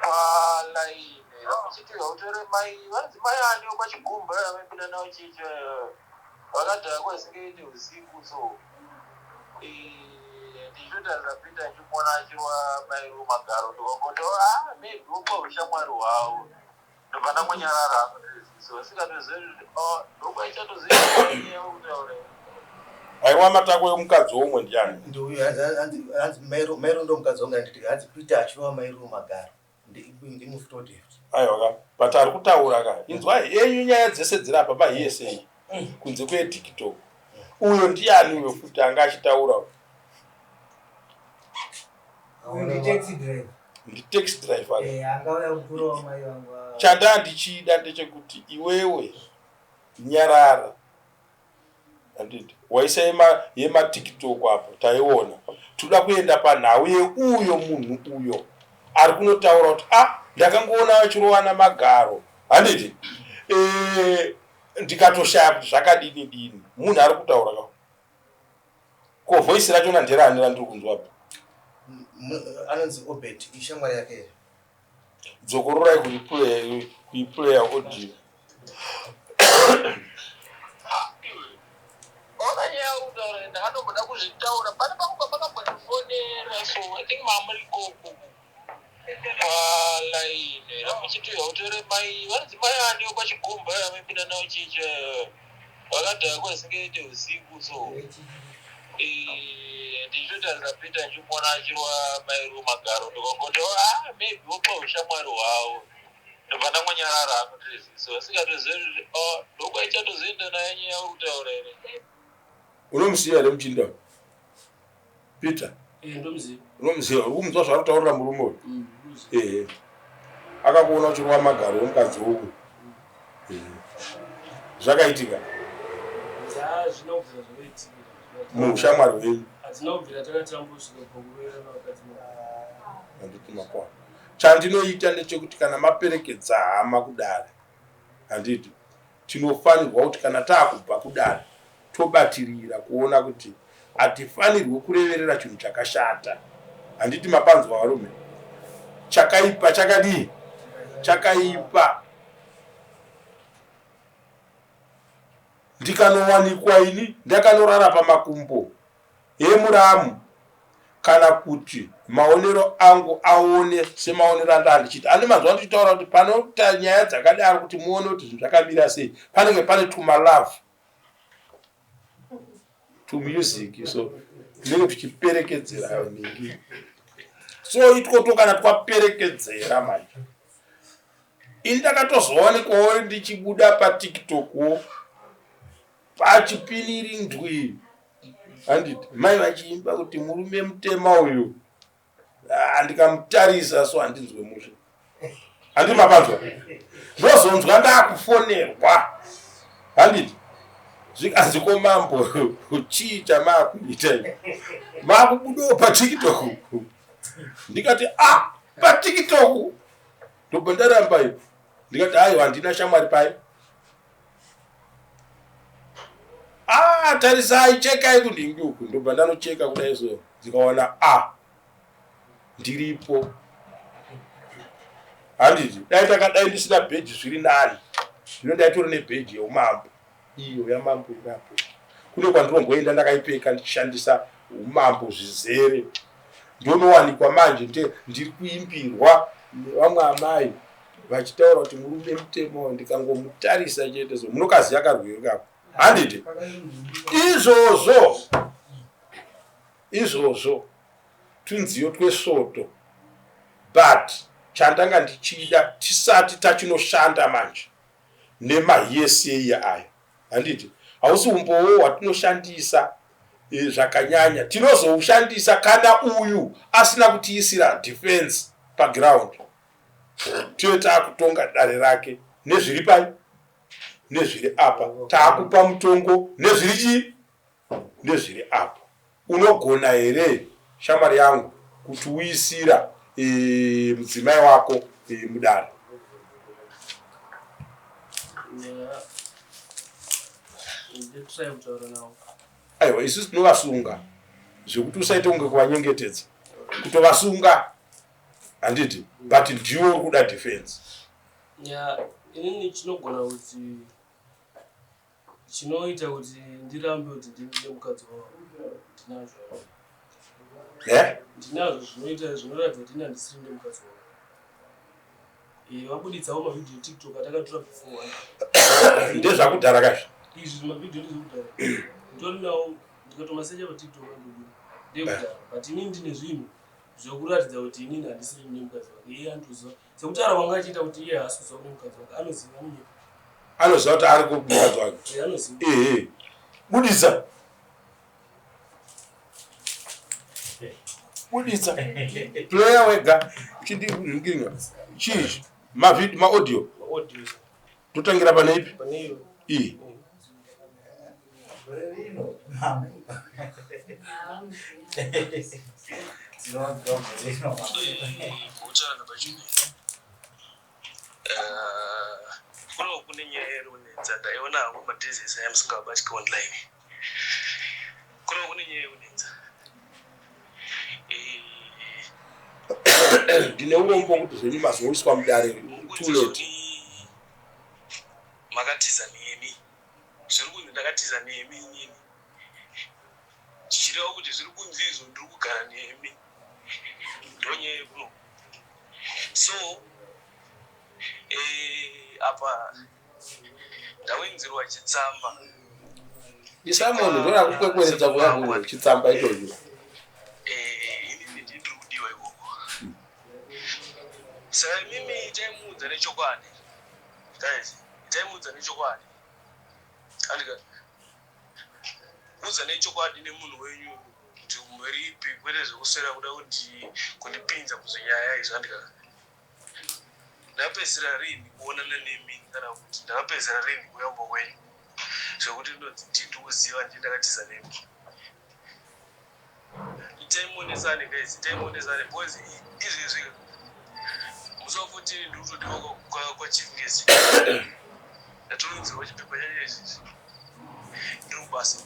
Palaini vamuchiti hautore mai vanzi mai ani wepachigumba vavaipinda navo chechi vakadhakwa zvisingaite usiku so ndichitotarira Peter ndichimuona achirwa mai ru magaro ndikangoti ah maybe wopa ushamwari hwavo ndobva ndangonyarara hangu so asikatozivi kuti oh ndokwaichatoziva kutaura. Aiwa matako emukadzi womwe ndiani? Ndiuyu hanzi hanzi Mairo ndo mukadzi wangu handiti hanzi Peter achirova Mairo magaro. Ndimufutoti. Aiwa ka but ari kutaura ka inzwa yenyu nyaya dzese dziri apa pahiyesei kunze kwetiktok uyo ndiani uyo futi anga achitaura Uyu ndi taxi driver. Nditaxi driver. Eh, angauya kutorawo mai vangu. Chandaa ndichida ndechekuti iwewe nyarara handiti waisa yematiktok apo taiona toda kuenda panhau yeuyo munhu uyo ari kunotaura kuti a ah, ndakangoona vachirovana magaro handiti e, ndikatoshaya kuti zvakadini dini munhu ari kutaura ka ko voice rachona nderani randiri kunzwa pa anonzi obert ishamwari yake Dzokororai kuiplayer audio. Ndakatomboda kuzvitaura pane pamwe pamakambondifonera so I think mamuri ikoko palaini ramuchiti hautore mai vanonzi mai ani wepachigumba vamaipinda navo chechi vakadhakwa zvisingaite usiku so Eh, ndichitotarira Peter ndichimuona achirwa mairu magaro ndikangoti ah maybe wopa ushamwari hwavo ndobva ndangonyarara hangu ndiri ziso asikatozivi kuti oh ndokwaichatozoenda naye nyaya uri kutaura here. Unomuziva here muchinda uyu? Peter. Eh, ndomuziva. Unomuziva? Uri kumunzwa zvaari kutaurira murume uyu? Mm, ndomuziva. Ehe. Akakuona uchirova magaro omukadzi uku. Ehe. Zvakaitika. Hazvina kubvira zvakaitika. Muushamwari hwenyu. Hatina kubvira takatambosvika pakuroverana vakadzi. Handiti makwana. Chandinoita ndechekuti kana maperekedza hama kudare, handiti tinofanirwa kuti kana taakubva kudare tobatirira kuona kuti hatifanirwe kureverera chinhu chakashata. Handiti mapanzwa varume? Chakaipa chakadii? Chakaipa. Ndikanowanikwa ini ndakanorara pamakumbo emuramu kana kuti maonero angu aone semaonero andaa ndichiita. Ane mazuva ndichitaura kuti panoita nyaya dzakadaro kuti muone kuti zvinhu zvakamira sei panenge pane tumalove tumusic so tinenge tuchiperekedzera nhingi so itwoto kana twaperekedzera manje ini ndakatozoonekwawo ndichibuda patiktok wo pachipiniri ndwi handiti mai vachiimba kuti murume mutema uyu ah, ndikamutarisa so handinzwe mushe handiti mapanzwa ndozonzwa ndakufonerwa handiti zvikanzi ko mambo chii chamakuita makubudawo patiktok ndikati a ah, patiktok ndobva ndaramba iyo ndikati aiwa handina shamwari pai ah tarisai chekai kundingi uku ndobva ndanocheka kudai so ndikaona a ah, ndiripo handiti dai takadai ndisina bheji zviri nani zvino ndaitori nebheji yeumambo iyo yamambo irapo kune kwandinomboenda ndakaipfeka ndichishandisa umambo zvizere ndonowanikwa manje ndiri kuimbirwa nevamwe amai vachitaura kuti murume mutemo ndikangomutarisa chete so munokaziva karwiri kako handiti izvozvo izvozvo tunziyo twesvoto but chandanga ndichida tisati tachinoshanda manje nemahiyesei aya handiti hausi umbowo hwatinoshandisa e, zvakanyanya tinozoushandisa kana uyu asina kutiisira defense paground tiye taakutonga dare rake nezviri pai nezviri apa taakupa mutongo nezviri chii nezviri apa unogona here shamwari yangu kuti uisira e, mudzimai wako e, mudare aiwa isusu tinovasunga zvekuti usaite kunge kuvanyengetedza kutovasunga. Handiti? But ndiwe uri kuda defense. Ya, inini chinogona kuti chinoita kuti ndirambe kuti ndine mukadzi wavo ndinazvo. Eh? Ndinazvo zvinoita zvinoratidza kuti ini handisiri nemukadzi wavo. Eh, vabuditsawo mavhidhiyo eTikTok atakatora before. Ndezvakudhara kazvi. Izvi mavhidhiyo ndezvekudhara. Nditori nawo ndikatomasecha paTikTok andobuda. Ndekudhara. But inini ndine zvinhu zvekuratidza kuti inini handisiri nemukadzi wake. Iye anotoziva. Sekutaura kwanga achiita kuti iye haasi kuziva kune mukadzi wake. Anoziva anonyepa. Anoziva kuti ari kumukadzi wake. Eh, anoziva. Ehe. Buditsa. Buditsa. Player wega. Chindi chii? Mavideo, maaudio. Maaudio. Totangira pane ipi? Pane iyo. Iyi. Kuno kune nyaya iri kunetsa ndaiona hangu madhizisi aya musingabatiki online. Kuno kune nyaya iri kunetsa. Ndine urombo kuti zvenyu mazoiswa mudare too late. Makatiza nemi. Zviri kunzi ndakatiza nemi inini. Zvichireva kuti zviri kunzi izvo ndiri kugara nemi. Ndonyaya yekuno. So apa ndawinzirwa chitsamba. Isamoni ndona kukwekweredza kuya kuno chitsamba ichocho. Inini ndiri kudiwa ikoko. Saka imimi taimuudza nechokwadi. Guys, taimuudza nechokwadi. Andika udza nechokwadi nemunhu wenyu kuti muripi kwete zvekuswera kuda kuti kundipinza muzvinyaya izvi andika. Ndakapedzisira rini kuonana nemi kana kuti ndakapedzisira rini kuyambo kwenyu zvekuti ndinonzi ndikuziva ndi ndakatiza nemi. Itai muonesane guys, itai muonesane because izvezvi musi wa 14 ndiri kutodiwa kwaChief Ngezi. Ndatounzirwa chipepa chacho izvizvi. Ndiri kubasa.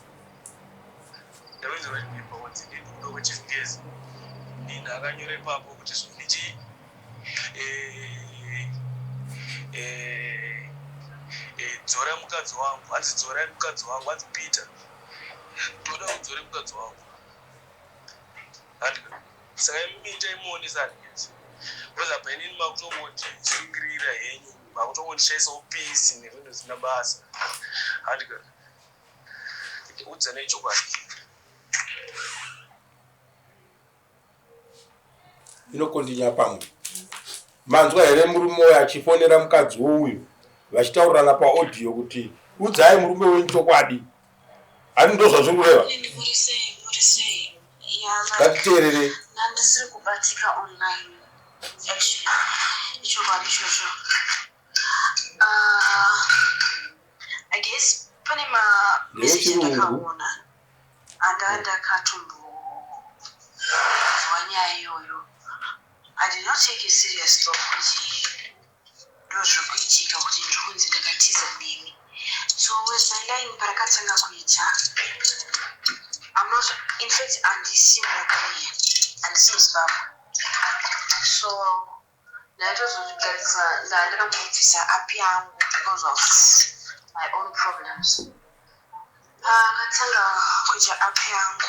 Ndaunzirwa chipepa kunzi ndiri kuda kwaChief Ngezi. Nini akanyora ipapo kuti zvonichi dzora mukadzi wangu, hanzi dzorai mukadzi wangu, hanzi Peter ndoda kudzore mukadzi wangu. Saka imi itai muonesane guys. Because apa inini makutongondisungirira henyu, makutongondishaisawo peace nezvinhu zvisina basa. Handika udzanai chokwadi. Inokontinya pamwe. Manzwa here murume uyu achifonera mukadzi uyu vachitaurirana paaudio kuti udzai murume wenyu chokwadi. Hani ndozvazviri kureva. Muri sei, muri sei? Ngatiteerere. Ndandisiri kubatika online actually. Ichokwadi ichocho. I guess pane ma message andakaona anda ndakatombonzwa nyaya iyoyo. I did not take it serious though kuti ndozviri kuitika kuti ndiri kunzi ndakatiza nemi. So with my line parakatanga kuita, I'm not, in fact handisi muKenya, handisi muZimbabwe. So ndaitozozvigadzisa ndakambobvisa app yangu because of my own problems. Pakatanga kuita app yangu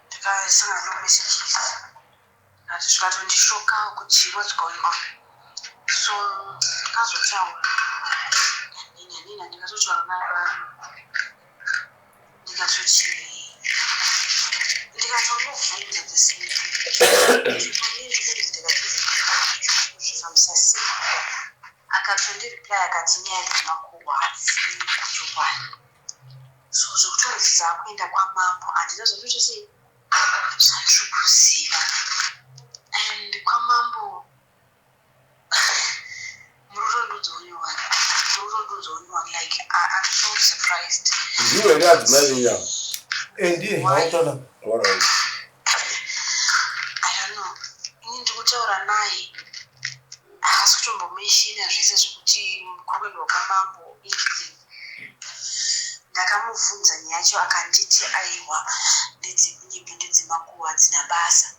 ndakasangana nomessages ati zvikatondishoka kuti what's going on. So ndakazotaura nina nina ndikatotaura navanhu ndikatoti ndikatomubvunza the same thing kuti ndikatiza kuzvifambisa sei. Akatondireply akati nyaya dzemakuhwa hadzisi chokwadi. So zvekutonzi dzakuenda kwamambo handina zvandinoita sei zvandiri kuziva. And kwamambo muri kutondudzawo nyowani, muri kutondudzawo nyowani, like I'm so surprised. Ndiwe here adzimai venyama? Ndiye hautaura. Alright. I don't know. Ini ndiri kutaura naye haasi kutombomeshina zvese zvekuti kuri kuendwa kwamambo anything. Ndakamubvunza nyaya yacho akanditi aiwa ndedzekunyepa ndedzemakuhwa hadzina basa.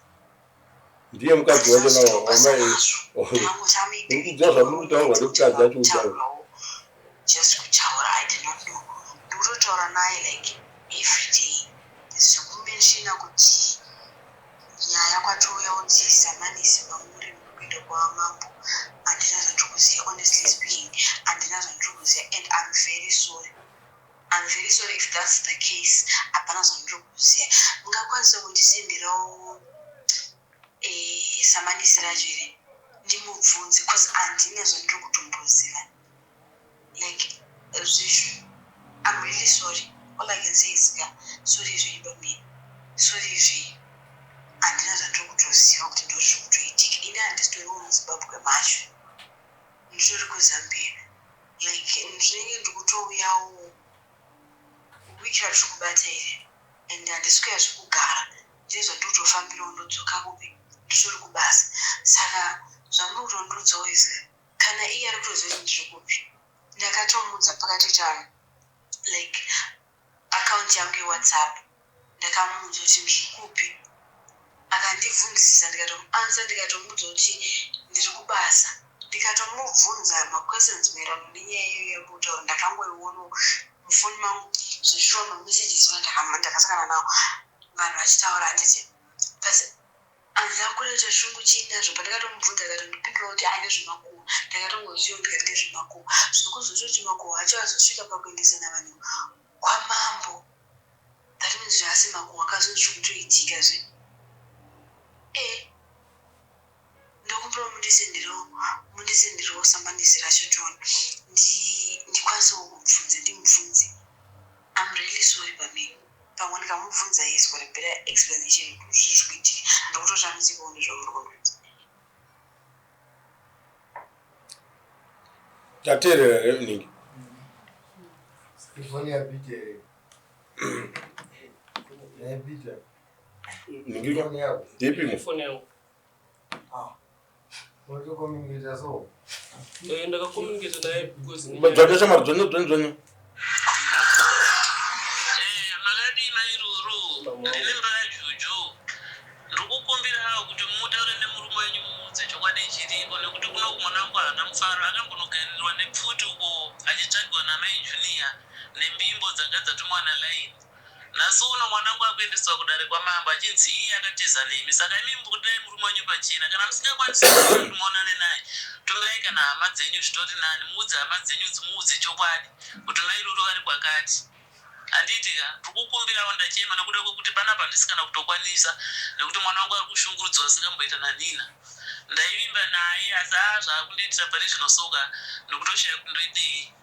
Ndiye mukadzi wacho nawamai. Uri kuziva zvamuri kutaurwa nemukadzi acho utaura. Just kutaura, I did not know. Ndikutotaura naye like every day. Zvekumentiona kuti nyaya kwatouya kunzi samanisi pamuri muri kuenda kwamambo, handina zvandiri kuziva. Honestly speaking, handina zvandiri kuziva and I'm very sorry. I'm very sorry if that's the case. Hapana zvandiri kuziva. Mungakwanisa kundisenderawo samanisi racho here, ndimubvunze? Cause handina zvandiri kutomboziva. Like zvishu, I'm really sorry. All I can say is ka sorry zvenyu pamini, sorry zvenyu. Handina zvandiri kutoziva kuti ndo zviri kutoitika. Ini handisitoriwo muZimbabwe macho, nditori kuZambia. Like ndinenge ndiri kutouyawo wiki ratiri kubata here and handisi kuya zvekugara. Ndine zvandiri kutofambirawo, ndodzoka kupi, nditori kubasa. Saka zvamuri kutondiudzawo izvi, kana iye ari kutoziva kuti ndiri kupi, ndakatomudza pakatoita like account yangu yeWhatsApp. Ndakamuudza kuti ndiri kupi, akandibvunzisa, ndikatomuanswer, ndikatomuudza kuti ndiri kubasa, ndikatomubvunza maquestions maererano nenyaya iyoyo yambotaura. Ndakangoionawo mufoni mangu zvishuwa mamessages ndakasangana nawo, vanhu vachitaura, handiti? But handina kunoita shungu chiinazvo. Pandakatomubvunza akatondipindura kuti ai, ndezvemakuhwa. Ndakatongoziva, ndikati ndezvemakuhwa. Zvokuzototi makuhwa acho azosvika pakuendesana vanhu kwamambo, that means zvasi makuhwa akazonzi zviri kutoitika zve. Ndokumbira mundisenderewo samanisi racho tione, ndikwanisewo kubvunza, ndimubvunze. I'm really sorry pamini. Pamwe ndikamubvunza, he's got a better explanation kuti zviri kuitika. Ndikutoshamisikawo nezvamuri kundiudza. Tateerera here ningi? Ifoni yaPeter here? YaPeter. Ningi. Ifoni yako. Ndeipi? Foni yangu. Ah. Unotokommunicate so. Ndakacommunicate naye because Dzvanya shamwari, dzvanya, dzvanya, dzvanya. Makadii mairuru? Ndine mbajuju. Ndiri kukumbirawo kuti mutaure nemurume wenyu, mumuudze chokwadi chiripo, nekuti kuno mwana wangu haana mufaro. Akambonogarirwa nepfuti uko achitsvagiwa namai Junior nembimbo dzanga dzatumwa nalaini. Nhasi uno mwana wangu akuendeswa kudare kwamambo achinzi iye akatiza nemi. Saka imi budai murume wenyu pachena. Kana musingakwanisi kuti muonane naye, tumirai kana hama dzenyu, zvitori nani. Muudze hama dzenyu dzimuudze chokwadi kuti mairuru vari kwakati, handiti ka? Ndiri kukumbirawo, ndachema nekuda kwekuti panapa handisi kana kutokwanisa, nekuti mwana wangu ari kushungurudzwa asingamboita nanina. Ndaivimba naye, asi aa, zvaakundiitira pari zvinosoka, ndikutoshaya kuti ndoidei.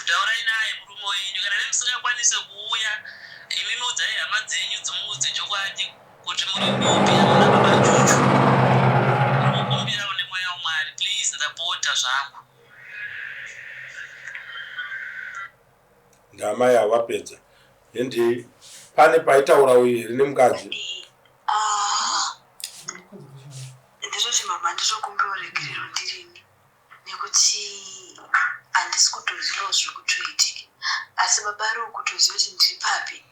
Taurai naye murume wenyu. Kana nemusingakwanise kuuya, imi mudzai hama dzenyu dzimuudze chokwadi kuti muri kupi, hamuna baba Juju. Ndiri kukumbirawo nemweya waMwari, please, ndapota zvangu. Ndamai avapedza hendi. Pane paitaura uyu here nemukadzi? Ah, ndizvoti mama, nditokumbirawo regerero ndirini, nekuti handisi kutozivawo zviri kutoitika. Asi baba ari kutoziva kuti ndiri papi.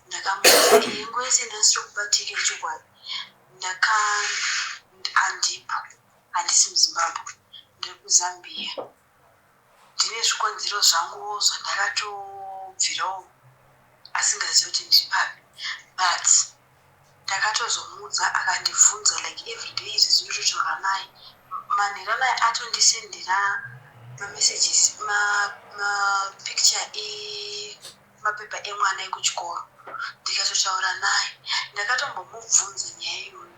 Ndakamuti nguva yese ndasiri kubatika chokwadi, ndaka handipo, handisi muZimbabwe, ndiri kuZambia. Ndine zvikonzero zvanguwo zvandakatobvirawo asingazivi kuti ndiri papi, but ndakatozomuudza akandibvunza. Like everyday izvi zvinototaura naye. Manheru anaya atondisendera mamessages, mapicture emapepa emwana ekuchikoro. Ndikatotaura naye, ndakatombomubvunza nyaya iyoyo.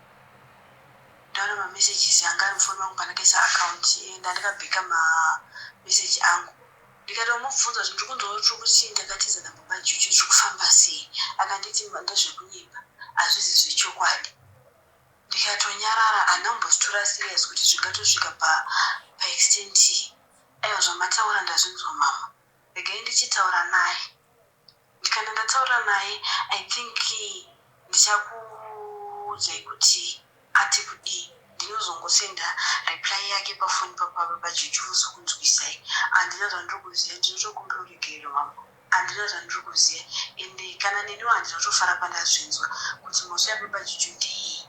Ndaona mamessages anga ari mufoni mangu pandakaisa account, ndandakabheka mameseji angu. Ndikatomubvunza kuti ndiri kunzwa kuti kuti ndakatiza nababa Juju, zviri kufamba sei? Akanditi ndezvekunyepa, hazvisi zvechokwadi. Ndikatonyarara, handina kumbozvitora serious kuti zvingatosvika paextent iyi. Aiwa, zvamataura ndazvinzwa mama, regai ndichitaura naye. Kana ndataura naye, I think ndichakuudzai kuti ati kudii. Ndinozongosenda reply yake pafoni papapa Juju uzokunzwisai. Handina zvandiri kuziva, ndinotokumbira uregerero mambo. Handina zvandiri kuziva ende kana neniwo handina kutofara pandazvinzwa kuti mhosva yababa Juju ndeyei.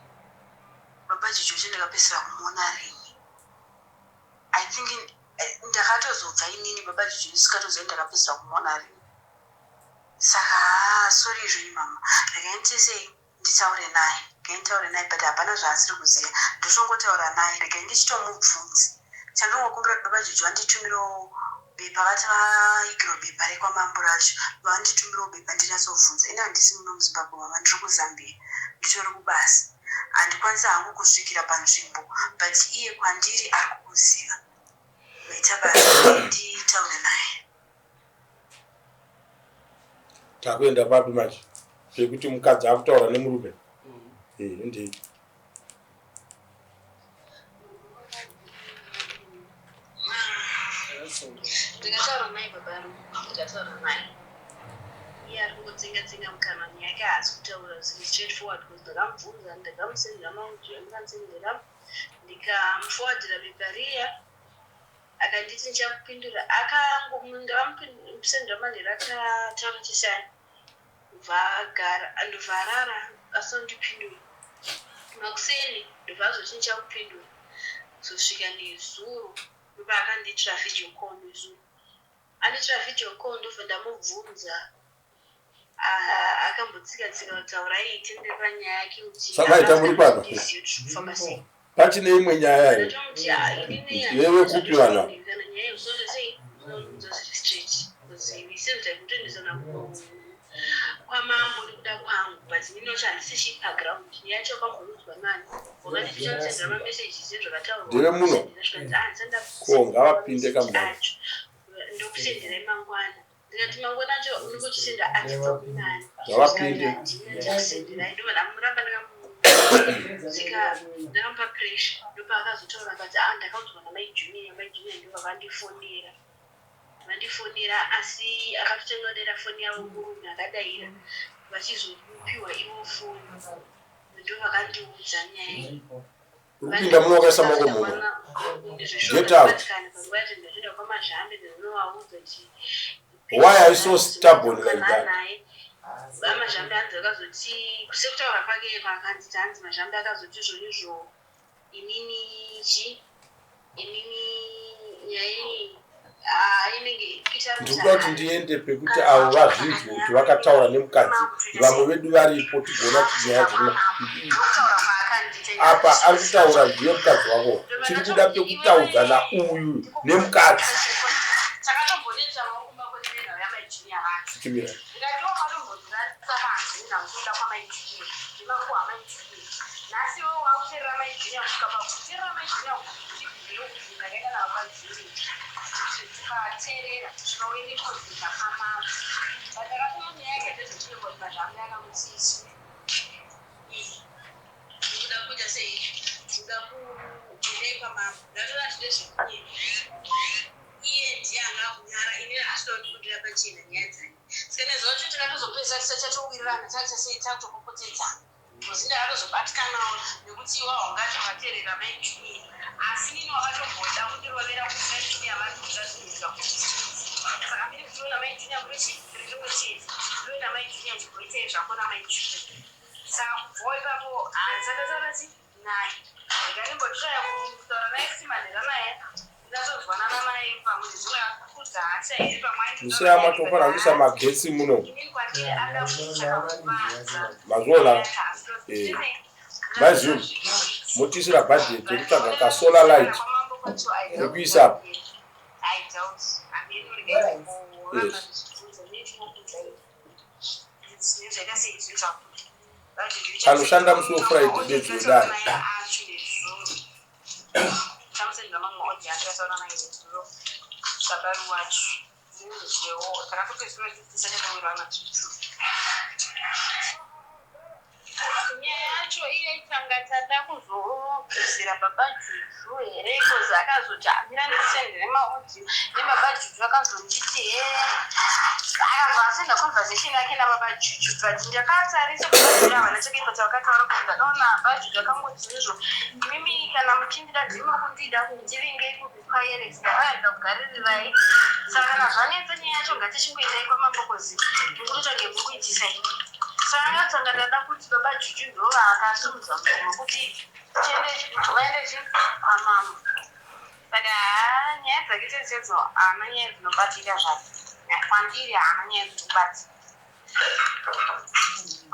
Baba Juju wacho ndakapedzisira kumuona rini? I think ndakatozobva inini baba Juju ndisikatozivi ndakapedzisira kumuona rini. Saka haa sorry zvenyu mama, regai nditesei nditaure naye, regai nditaure naye but hapana zvaasiri kuziva, ndotongotaura naye, regai ndichitomubvunza. Chandongokumbira kuti baba Juju vanditumirewo bepa vati vaigirwa bepa rekwamambo racho vanditumirewo bepa ndinyatsobvunza. Ini handisi muno muZimbabwe mama, ndiri kuZambia, nditori kubasa. Handikwanisi hangu kusvikira panzvimbo but iye kwandiri ari kukuziva. Maita basa, nditaure naye. Takuenda papi manje pekuti mukadzi akutaura nemurume? Eh, ndei. Ndikataura naye baba Ru, ndikataura naye. Iye ari kungotsenga tsenga mukanwa yake haasi kutaura zviri straight forward because ndakamubvunza ndakamusendera maudio andikamusendera ndikamuforwardira bepa riya akanditi ndichakupindura ndakamusendera manheru akataura chishanu ndobva agara ndobva arara asondipindura makuseni ndobva azoti ndichakupindura kuzosvika nezuro ndobva akandiitira video call nezuro andiitira video call ndobva ndamubvunza akambotsika tsika kutaura aitendera nyaya yake kuti Saka ita muri pano? kufamba sei. Pachine imwe nyaya here? Ndatomuti "Ah, inini Vewe kupi vanhu ava?" kana nyaya yekusota sei unoudza zviri straight because kutoendesana kwamambo nekuda kwangu but inini wacho handisi chii paground nyaya yacho wakamboudzwa nani wakati tichamusendera mameseji sezvakataurwa Ndeve muno? Zvikanzi, "Ah, handisati Ko, ngavapinde kamudaro. acho ndokusenderai mangwana ndikati mangwana acho unongochisenda achibva kunani Ngavapinde. ndichakusenderai ndobva ndamuramba ndakamusika ndakamupa pressure ndopaakazotaura akati ah ndakaudzwa namai Junior, mai Junior ndo vakandifonera vandifonera asi akatotanga kudaira foni yavo murume akadaira vachizopiwa ivo foni ndo vakandiudza nyaya iyi. Uri kupinda muno wakaisa maoko muno. Get out. Why are you so stubborn like that? VaMazhambe hanzi vakazoti sekutaura kwake kwakanzi hanzi Mazhambe akazoti izvonizvo inini chi inini nyaya iyi inenge Peter Ndiri kuda kuti ndiende pekuti avo vazvinzwe kuti vakataura nemukadzi vamwe vedu varipo tigoona kuti nyaya dzina apa ari kutaura ndiye mukadzi wako tiri kuda pekutaudzana uyu nemukadzi. Takatombonetsa makumba kwetinenhau yamaijinia vacho. Chimira. Ndikati wakatombondirarisa panze nenhau kwamaijinia nemakuhwa amaijinia nhasi iwe wakuteerera maijinia kusvika pakuteerera maijinia kuti ndinokuti ndakaenda navapajuni tukateerera kusvika uende kozika pamama but akatoma nyaya yake ndezvechinengwa mazvambe akamutsisi ndikuda kuita sei ndikuda kuendai kwamama ndatoda zvine zvekunyepa iye ndiye anga akunyara inini haasida kundibudira pachena nyaya dzake saka nezuva racho takatozopedzisa tisachatowirirana takutasei takutopopotedzana because ndakatozobatikanawo nekuti iwa wangati wakateerera mai Junior asi nini wakatomboda kundirovera kuti mai Junior vari kuda zvinhu zvikakuti saka miri kuti iwe namai Junior muri chi rimwe chete iwe namai Junior chimboitai zvako namai Junior saka kubvawo ipapo handisakataura chi naye ndikandimbotiraya kutaura naye futi manhera naye ndinatozwanana naye pamwe nezvimwe akudza hasha here pamwe Musiyama tofanira kuisa magetsi muno. inini kwandiri ada kutsvaka Mazviona? Eh. Maizvino motiisira budget yekutsvaga kasolar light yekuisa apa. Yes. Kanoshanda musi weFriday bedzi wedare. Nyaya yacho iye tanga tada kuzobvisira baba Juju here because akazoti amira ndisendere maaudio nebaba Juju akazonditi he akazosenda conversation yake nababa Juju but ndakatarisa baba Juju havana chakaipa chavakataura kuti ndakaona baba Juju akangoti izvo imimi kana muchindida ndimi kundida ndivingei kukwayeresi ndakaenda kugaririrai saka kana zvanetsa nyaya yacho ngatichingoendai kwamambokozi ndikutotsvage muri kuitisai. Saka tanga tada kuti baba Juju ndo vaakasimudza muromo kuti tiende vaende chi kwamambo. Saka haa nyaya dzake chaidzo haana nyaya dzinobatika zvake. Kwandiri haana nyaya dzinobatika.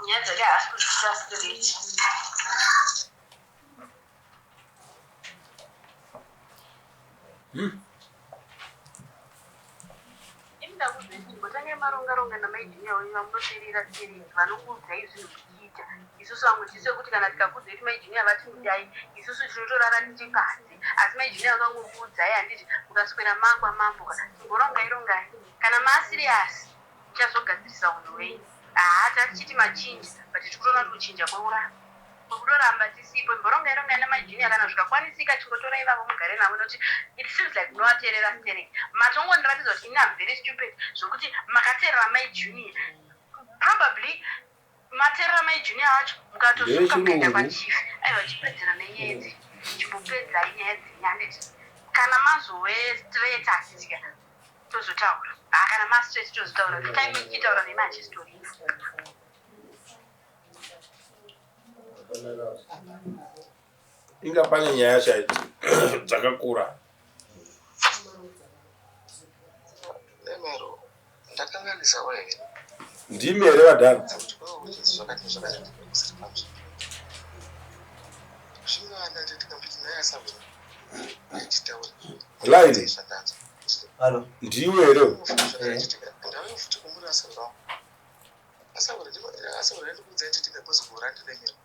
Nyaya dzake haasi kudziita straight. Ini ndakuudza kuti mbotangai maronga ronga namai Junior wenyu vamunoteerera stereki vanokuudzai zvinhu muchiita. Isusu vamwe tisu yekuti kana tikakuudzai kuti mai Junior vati mudai, isusu tinotorara tiri panze. Asi mai Junior vakangokuudzai handiti mukaswera makwa mambo ka. Chimborongai rongai. Kana maasiriasi muchazogadzirisa unhu hwenyu. Haa tatichiti machinja but tikutoona kuti kuchinja kweuramba. Kwekutoramba tisipo. Imborongai rongai namai Junior kana zvikakwanisika chingotorai ivavo mugare navo nekuti it seems like munovateerera stereki. Matongondiratidza kuti ini am very stupid zvekuti makateerera mai Junior. Probably mateerera mai Junior vacho mukatosumuka mukaenda Ndevechirungu. kwachief. Aiwa chipedzera nenyaya idzi. Chimbopedzai nyaya dzenyu handiti. Kana mazove straight handiti tozotaura. Haa kana mastraight tozotaura. Time ichitaura nemi hachisitoripo. Inga pane nyaya chaidzo dzakakura. Nemero, ndakanganisawo here? Ndimi here vadhara? Kuti kwava kuti zvakati zvakati kusiri panzvimbo. Zvingana ndikambiti naye asabvira. Nditaure. Line Zvandanzwa. Halo. ndiwe here? Ndave futi kumuri asabvira. Asabvira asabvira ndikuudza nditika kuzogora ndinemero.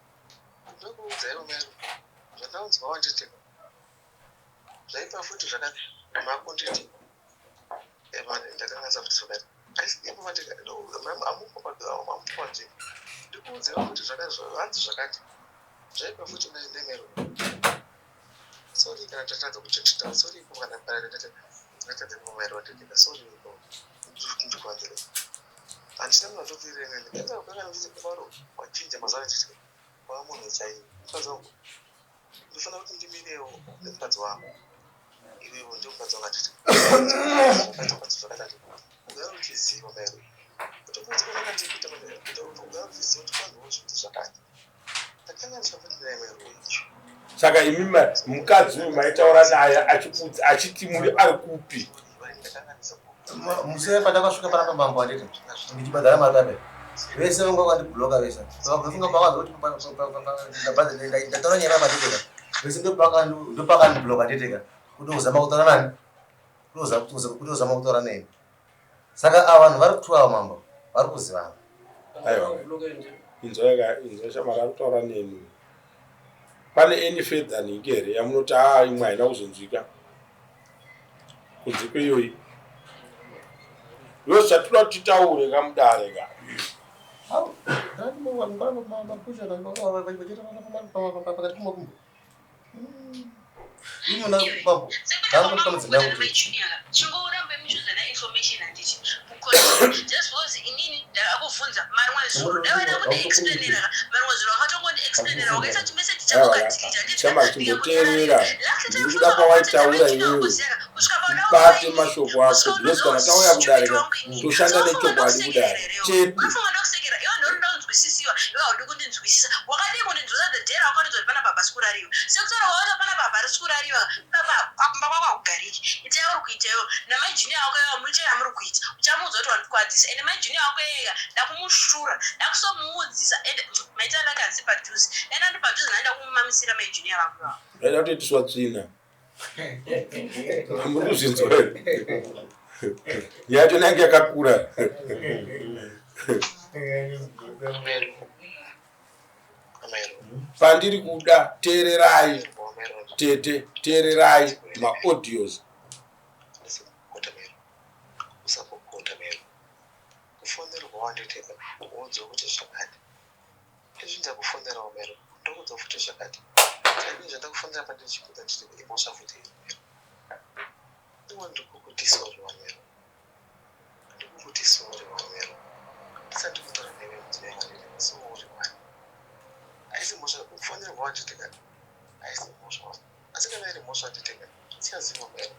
Ndokuudza iwo mero. Zvandaunzwa wanditika. Zvaipa futi zvakati mako nditi. Emane ndakanganisa futi zvakati. Asi ipo mandika amupo amupo panzvimbo. Ndikuudza futi zvakati hanzi zvakati. Zvaipa futi nemero. Sorry kana tatadza kuchechita sorry ipo kana kana tatadza kumero nditika sorry ipo. Ndikuwanzire. Handina munhu atopirire nene. Ndaita kukanga ndichiti kumaro wachinja mazuva ndichiti wava munhu chaiye. Mukadzi wangu. Ndinofanira kuti ndimirewo nemukadzi wangu. Iwewe ndiwe mukadzi wangu handiti. Zvakati zvakati. Ugare uchiziva mero. Kuti kunzi kwakandikuita kuti ugare uchiziva kuti kwanzi kuti zvakati. Ndakanganiswa futi naye mero icho. Saka imi mukadzi uyu maitaura naye achikuudza achiti muri ari kupi? Ndakanganisa Musi pandakasvika panapa mambo handiti ndichibhadhara mari pape vese vanga vakandibhuloka vese vafunga pakanzi kuti ndataura nyaya panditeka vese ndopakandibhuloka nditeka kuti uzama kutaura nani kuti uzama kutaura neni. Saka ava vanhu vari kutuwa mambo vari kuzivana. Aiwa. Inzwa inzwa shamwari ari kutaura neni. Pane any further nhingi here yamunoti haa imwe haina kuzonzwika kunze kweiyoyi? Ndo zvatinoda kuti titaure kamudare ka. Pakati pemakumbo imona mambo ndaangotika mudzimai wangu chete. Chingorambe muchiudzana information handiti just because inini ndakakubvunza marimwe zuro ndavaida kundiexplainera marimwe zuro wakatongondiexplainera wakaisa chimeseji chako Aiwa, kadhilita. Chama chimboteerera. Ndiri kuda pawaitaura iwewe. Ubate mashoko ako because kana tauya kudare ka toshanda nechokwadi kudare chete. Unofunga ndakusekera iwe? Ndinoda kunzwisisiwa, iwe haudi kundinzwisisa. Wakadii kundinzwisa the day rawakandiudza kuti pana baba sikurariwa? Sekutaura wawaita pana baba risikurariwa, baba kumba kwako hakugariki. Itai uri kuita iwe namajunior ako iwa muite yamuri kuita, uchamuudza kuti wandikwadzisa. Ende majunior ako ega ndakumushura, ndakusomuudzisa. Ende maita ndakanzi padhuze, enda ndi padhuze naenda kumumamisira majunior vangu ivavo. Ndaida kutoitiswa tsvina. Muri kuzvinzwa here? Nyaya yacho inenge yakakura. Mero. Mero. Pandiri kuda teererai Mero. tete, teererai maaudios. Usakokota mero. Usakokota mero. Kufonerwa wanditeka woudzwa kuti zvakati. Izvi ndakufonerawo mero. Ndokuudza futi zvakati. Saka zvandakufonera pandichikuudza nditi imhosva futi iri mero. Iwe ndikukuti sorry wamero. Ndikukuti sorry wamero. Ndisati kutaura newe mudzimai wanditi sorry wani. Haisi mhosva kufonerwa wanditeka. Haisi mhosva wani. Asi kana iri mhosva nditeka. Siyaziva mero.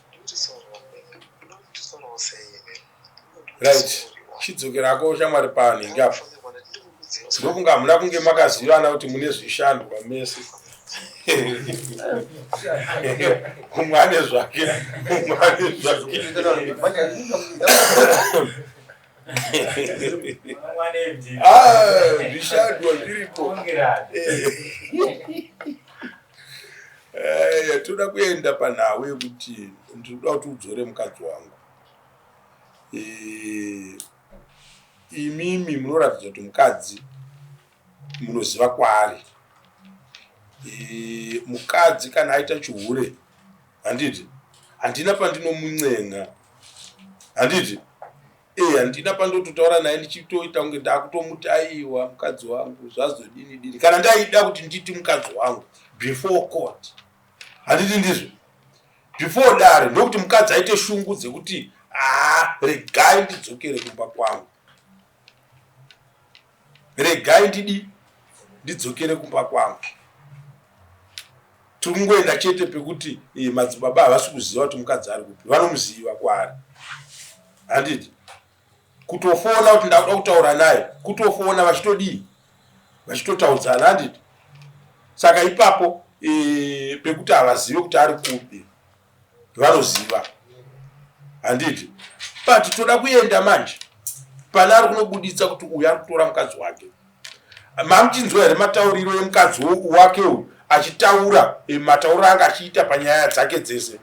Ndikuti sorry wamero. Ndokuti sorry sei mero. Right. Chidzokerako shamwari panhingi apo. Ndokunga hamuna kunge makazivana kuti mune zvishandwa mese. Umwe ane zvake, umwe ane zvake. Ah, zvishandwa zviripo. Eh, toda kuenda panhau yekuti ndinoda kuti udzore mukadzi wangu. Eh, imimi munoratidza kuti mukadzi munoziva kwaari. Eh, mukadzi kana aita chihure handiti handina pandinomuncenga handiti Eh, handina pandototaura naye ndichitoita kunge ndakutomuti aiwa mukadzi wangu zvazodini dini kana ndaida kuti nditi mukadzi wangu before court handiti ndizvo before dare ndokuti mukadzi aite shungu dzekuti haa regai ndidzokere kumba kwangu regai ndidi ndidzokere kumba kwangu tiri kungoenda chete pekuti eh, madzibaba havasi kuziva kuti mukadzi ari kupi vanomuziva kwaari handiti kutofona kuti ndakuda kutaura naye kutofona vachitodii vachitotaudzana handiti saka ipapo e, pekuti havazive kuti ari kupi vanoziva handiti but toda kuenda manje pane ari kunobuditsa kuti uyu ari kutora mukadzi wake mamuchinzwa here matauriro emukadzi wake uyu achitaura eh, matauriro anga achiita panyaya dzake dzese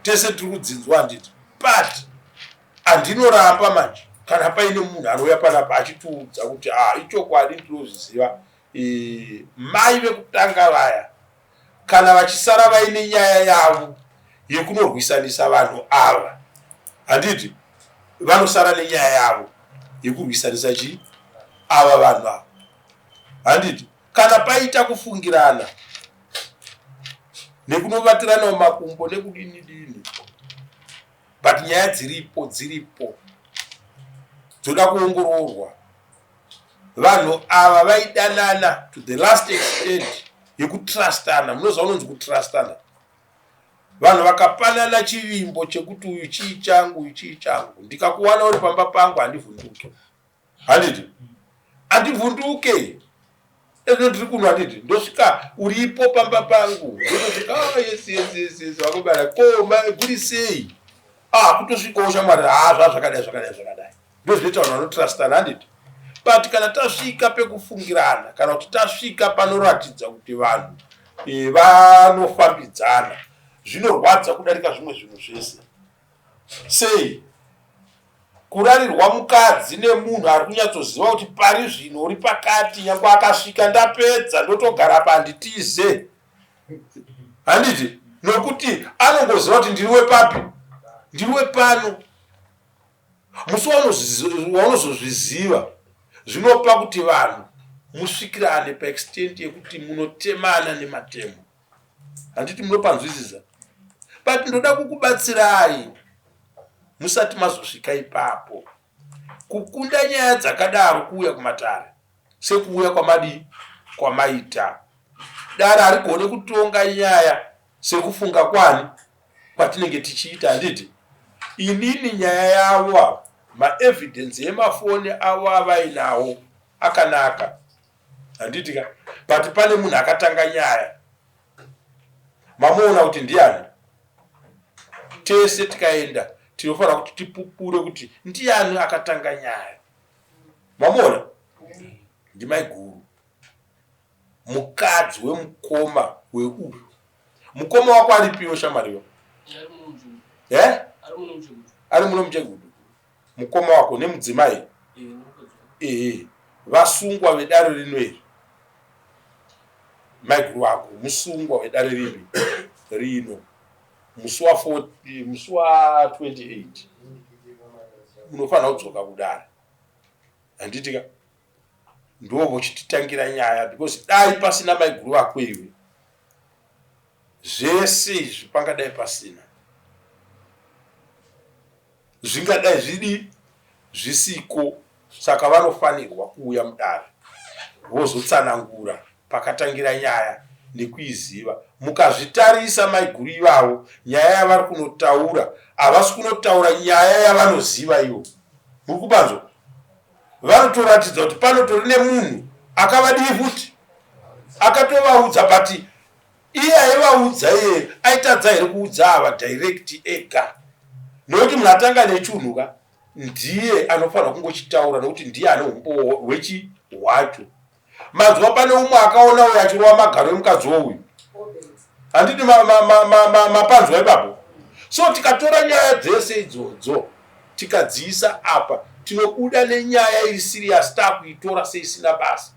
tese tiri kudzinzwa handiti but andinoramba manje kana paine munhu anouya panapa achitiudza kuti ah ichokwadi ndinozviziva e, mai vekutanga vaya kana vachisara vaine nyaya yavo yekunorwisanisa vanhu ava handiti vanosara nenyaya yavo yekurwisanisa chii ava vanhu ava handiti kana paita kufungirana nekunobatirana mumakumbo nekudini dini but nyaya dziripo dziripo dzoda kuongororwa vanhu ava vaidanana to the last extent yekutrustana munoziva unonzi kutrustana vanhu vakapanana chivimbo chekuti uyu chii changu uyu chii changu ndikakuwana uri pamba pangu handivhunduke handiti handivhunduke ezvino ndiri kuno handiti ndosvika uripo pamba pangu ndotosvika ah, yes yes yes yes vakobara ko kuri sei ah kutosvikawo shamwari haa zvaa zvakadai zvakadai zvakadai ndozvinoita vanhu vanotrustana handiti but kana tasvika pekufungirana kana kuti tasvika panoratidza kuti vanhu eh, vanofambidzana zvinorwadza kudarika zvimwe zvinhu zvese sei kurarirwa mukadzi nemunhu ari kunyatsoziva kuti pari zvino uri pakati nyange akasvika ndapedza ndotogara panditize handiti nokuti anongoziva kuti ndiri wepapi ndiri wepano musi waunozozviziva zvinopa kuti vanhu musvikirane paextent yekuti munotemana nematemo handiti munopanzwisisa but ndoda kukubatsirai musati mazosvika ipapo kukunda nyaya dzakadaro kuuya kumatare sekuuya kwamadii kwamaita dare harigone kutonga nyaya sekufunga kwani kwatinenge tichiita handiti inini nyaya yavo ava maevidence emafoni avo avainawo akanaka handiti ka but pane munhu akatanga nyaya mamuona kuti ndiani tese tikaenda tinofanira kuti tipupure kuti ndiani akatanga nyaya mamuona ndimaiguru mukadzi wemukoma weuyu mukoma wako aripiwo shamariyo eh? ari muno muchegudu mukoma wako nemudzimai ehe vasungwa vedare rino iri maiguru wako musungwa wedare ripi rino musi wa 40 musi wa 28 unofanira kudzoka kudare handiti ka ndiwo vochititangira nyaya because dai pasina maiguru vako iwe zvese izvi pangadai pasina zvingadai zvidi zvisiko saka vanofanirwa kuuya mudare vozotsanangura pakatangira nyaya nekuiziva. Mukazvitarisa maiguru ivavo nyaya yavari kunotaura havasi kunotaura nyaya yavanoziva ivo. Muri kupanzwa? Vanotoratidza kuti panotori nemunhu akavadii futi akatovaudza but iye aivaudza iye aitadza here kuudza ava direct ega nokuti munhu atanga nechunhu ka ndiye anofanirwa kungochitaura nokuti ndiye ane umbowo hwechi hwacho manzwa pane umwe akaona uyo achirova magaro emukadzi wouyu handiti mapanzwa ipapo so tikatora nyaya dzese idzodzo tikadziisa apa tinobuda nenyaya iri serious takuitora seisina basa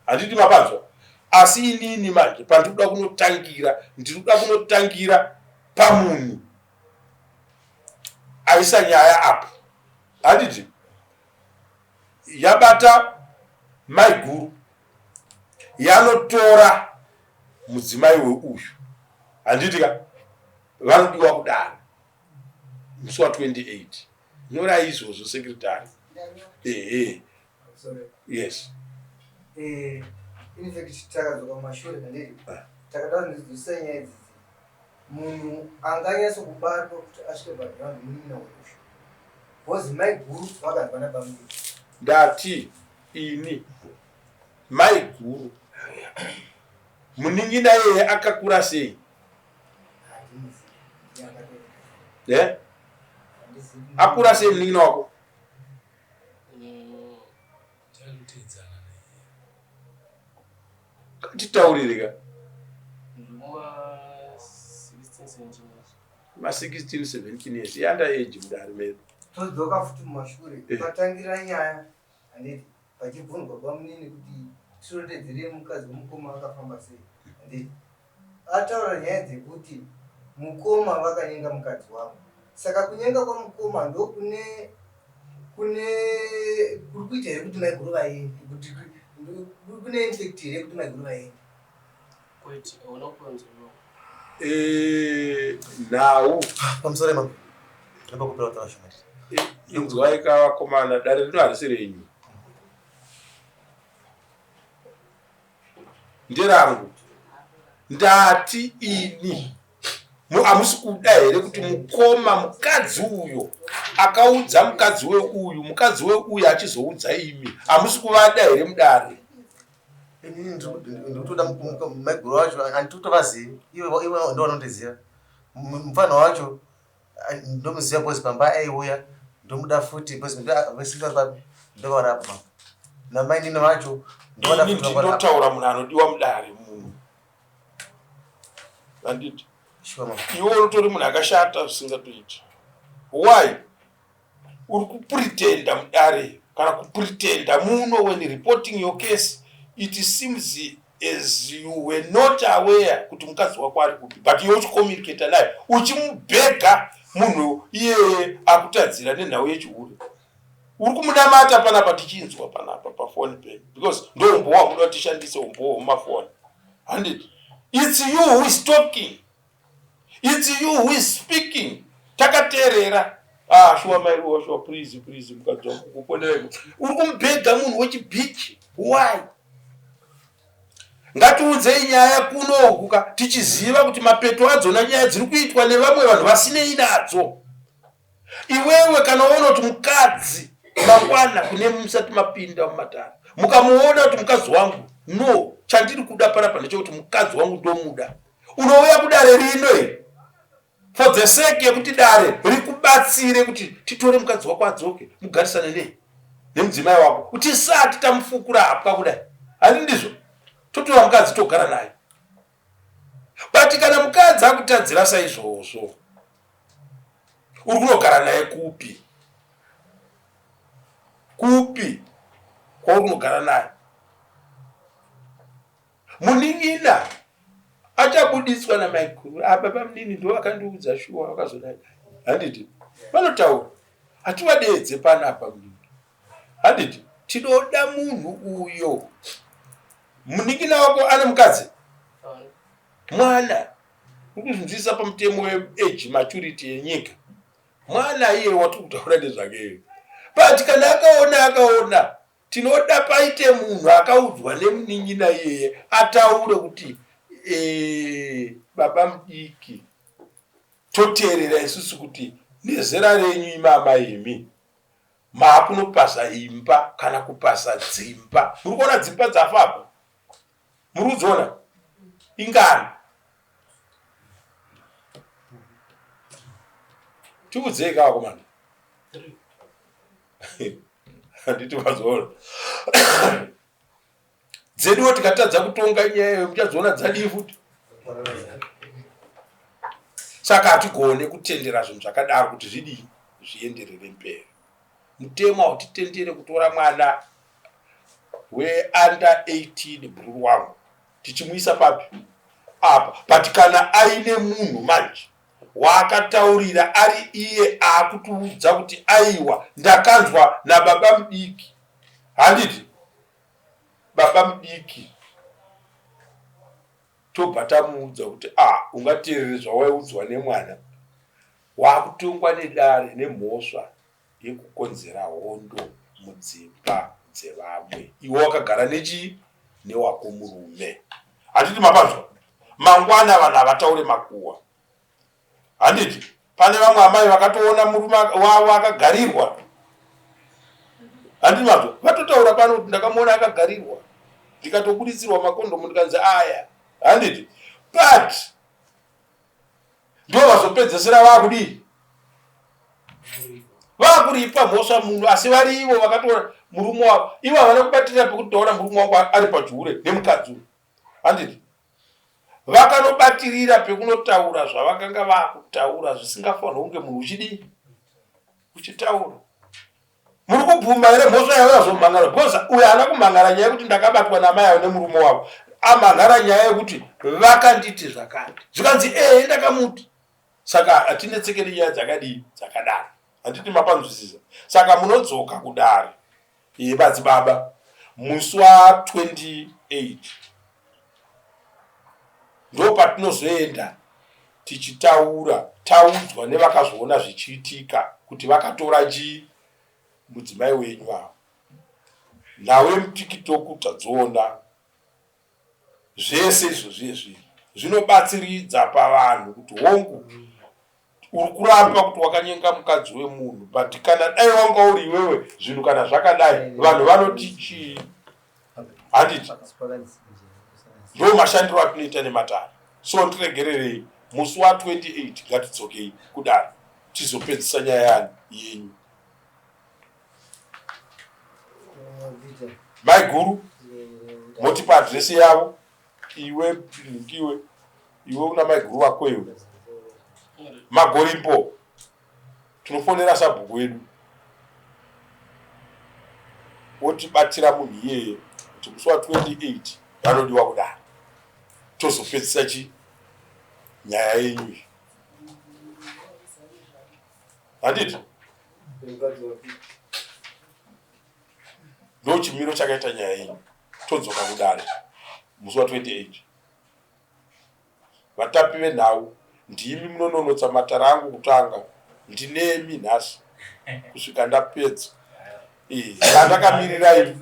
handiti mapanzwa asi inini manje pandiri kuda kunotangira ndiri kuda kunotangira pamunhu aisa nyaya apa handiti yabata maiguru yanotora mudzimai weuyu handiti ka vanodiwa kudaro musi wa 28 nyorai izvozvo secretary ehe yes eh, in fact takadzoka kumashure handiti ah. takada kundidzidzisa nyaya idzidzi munhu anganyatso kubatwa kuti asvike paground munin'ina weushu bcause mai guru vakanzwa nabamudiki ndati ini mai guru munin'ina yeye akakura sei eh? akura sei munin'ina wako Titaurire ka. Ma 16 17 years yanda age mudare medu. Todzoka futi mumashure eh. patangira nyaya handiti pachibvunzwa bamunini kuti tirondedzere mukadzi wemukoma akafamba sei handiti Ataura nyaya dzekuti mukoma vakanyenga mukadzi wangu. Saka kunyenga kwamukoma ndokune kune kuri kuita here kuti maiguru vaende kuti kune infect here kuti maiguru vaende? Kwete, hauna kupanzwa. Eh, nhau pamusoro imambo ndinoda kupera kutaura shoma eh, inzwai ka vakomana dare rino harisi renyu nderangu ndati ini hamusi kuda here kuti mukoma mukadzi uyo akaudza mukadzi weuyu mukadzi weuyu achizoudza imi hamusi kuvada here mudare inini ndikutoda maiguru wacho handitotovazivi ivo ndo vanondiziva mupfanha wacho ndomuziva because pamba aiuya ndomuda futi because vese vari ndovari apa mama namainini vacho ndovaida futi ndinotaura munhu anodiwa mudare munhu handiti iwe unotori munhu akashata zvisingatoiti why uri kupretenda mudare kana kupretenda muno when reporting your case it seems as you were not aware kuti mukadzi wako ari kupi but iwe uchicommunicata naye uchimubhega munhu iyeye akutadzira nenhau yechihure uri kumunamata panapa tichinzwa panapa pafoni penyu because ndo umbowo wamuda tishandise umbowo hwemumafoni handiti its you who is talking It's you who is speaking. Takateerera. Ah, shuwa mai Ruwa, shuwa please, please mukadzi wangu kuponera. Uri kumubhega munhu wechibhichi. Why? Ngatiudzei nyaya kuno uku ka tichiziva kuti mapeto adzona nyaya dziri kuitwa nevamwe vanhu vasinei nadzo. Iwewe kana waona kuti mukadzi mangwana kune musati mapinda mumatare mukamuona kuti mukadzi wangu no chandiri kuda panapa ndechekuti mukadzi wangu ndomuda unouya kudare rino iri for the sake yekuti dare rikubatsire kuti titore mukadzi wako adzoke mugarisane nei nemudzimai wako kuti tisati tamufukura hapwa kudai handi ndizvo totora mukadzi togara naye but kana mukadzi akutadzira saizvozvo uri kunogara naye kupi kupi kwauri kunogara naye Munin'ina achabuditswa namaiguru. Ah, baba munini ndo vakandiudza shuwa vakazodai. Handiti? Vanotaura. Hativadeedze panapa munini. Handiti? Tinoda munhu uyo. Munin'ina wako ane mukadzi? Mwana. Uri kuzvinzwisisa pamutemo weage maturity yenyika. Mwana iye watiri kutaura nezvake iye. But kana akaona akaona Tinoda paite munhu akaudzwa nemunin'ina iyeye ataure kuti E, baba mudiki toteerera isusu kuti nezera renyu imama imi maakunopaza imba kana kupaza dzimba. Muri kuona dzimba dzafa apa? Muri kudziona? Ingani? Tiudzei ka vakomana. Handiti mazoona. Dzeduwo tikatadza kutonga nyaya iyo muchadziona dzadii futi. Saka hatigone kutendera zvinhu zvakadaro kuti zvidii zvienderere mberi. Mutemo hautitendere kutora mwana weunder 18 bhururu wangu tichimuisa papi apa but kana aine munhu manje waakataurira ari iye akutiudza kuti aiwa ndakanzwa nababa mudiki handiti baba mudiki tobva tamuudza kuti a ah, ungateerere zvawaiudzwa nemwana wakutongwa nedare nemhosva yekukonzera hondo mudzimba dzevamwe iwe wakagara nechii newako murume handiti mapanzwa mangwana vanhu havataure makuhwa handiti pane vamwe amai vakatoona murume wavo akagarirwa handiti mazwa vatotaura pano kuti ndakamuona akagarirwa ndikatobuditsirwa makondomu ndikanzi aya handiti but ndo vazopedzesera vakudii vakuripa mhosva munhu asi vari ivo vakatora murume wavo ivo havana kubatirira pekuti taona murume wangu ari pachihure nemukadzi uyu handiti vakanobatirira pekunotaura zvavakanga vakutaura zvisingafanirwa kunge munhu uchidii uchitaura muri kubvuma here mhosva yavo yazomhangara because uyo haana kumhangara nyaya yekuti ndakabatwa namai avo nemurume wavo amhangara nyaya yekuti vakanditi zvakati zvikanzi ehe ndakamuti saka hatinetseke nenyaya dzakadii dzakadaro handiti mapanzwisisa saka munodzoka kudare yemadzibaba musi wa 28 ndopatinozoenda tichitaura taudzwa nevakazviona zvichiitika kuti vakatora chii mudzimai wenyu ava nhau yemutikitoku tadziona zvese izvozvi izvi zvinobatsiridza pavanhu kuti hongu uri kuramba kuti wakanyenga mukadzi wemunhu but kana dai wanga uri iwewe zvinhu kana zvakadai vanhu vanoti chii handiti ndo mashandiro atinoita nematare so ndiregererei musi wa 28 ngatidzokei kudare tizopedzisa nyaya yani yenyu maiguru motipa adresi yavo iwe iwe iwe una maiguru vako iwe magorimbo tinofonera sabhuku wedu wotibatira munhu iyeye kuti musi wa 28 vanodiwa kudaro tozopedzisa chi nyaya yenyu iyi handiti ndochimiro chakaita nyaya yenyu todzoka kudare musi wa 28 Vatapi venhau ndimi munononotsa matare angu kutanga ndinemi nhasi kusvika ndapedza. Ndakamirira imi.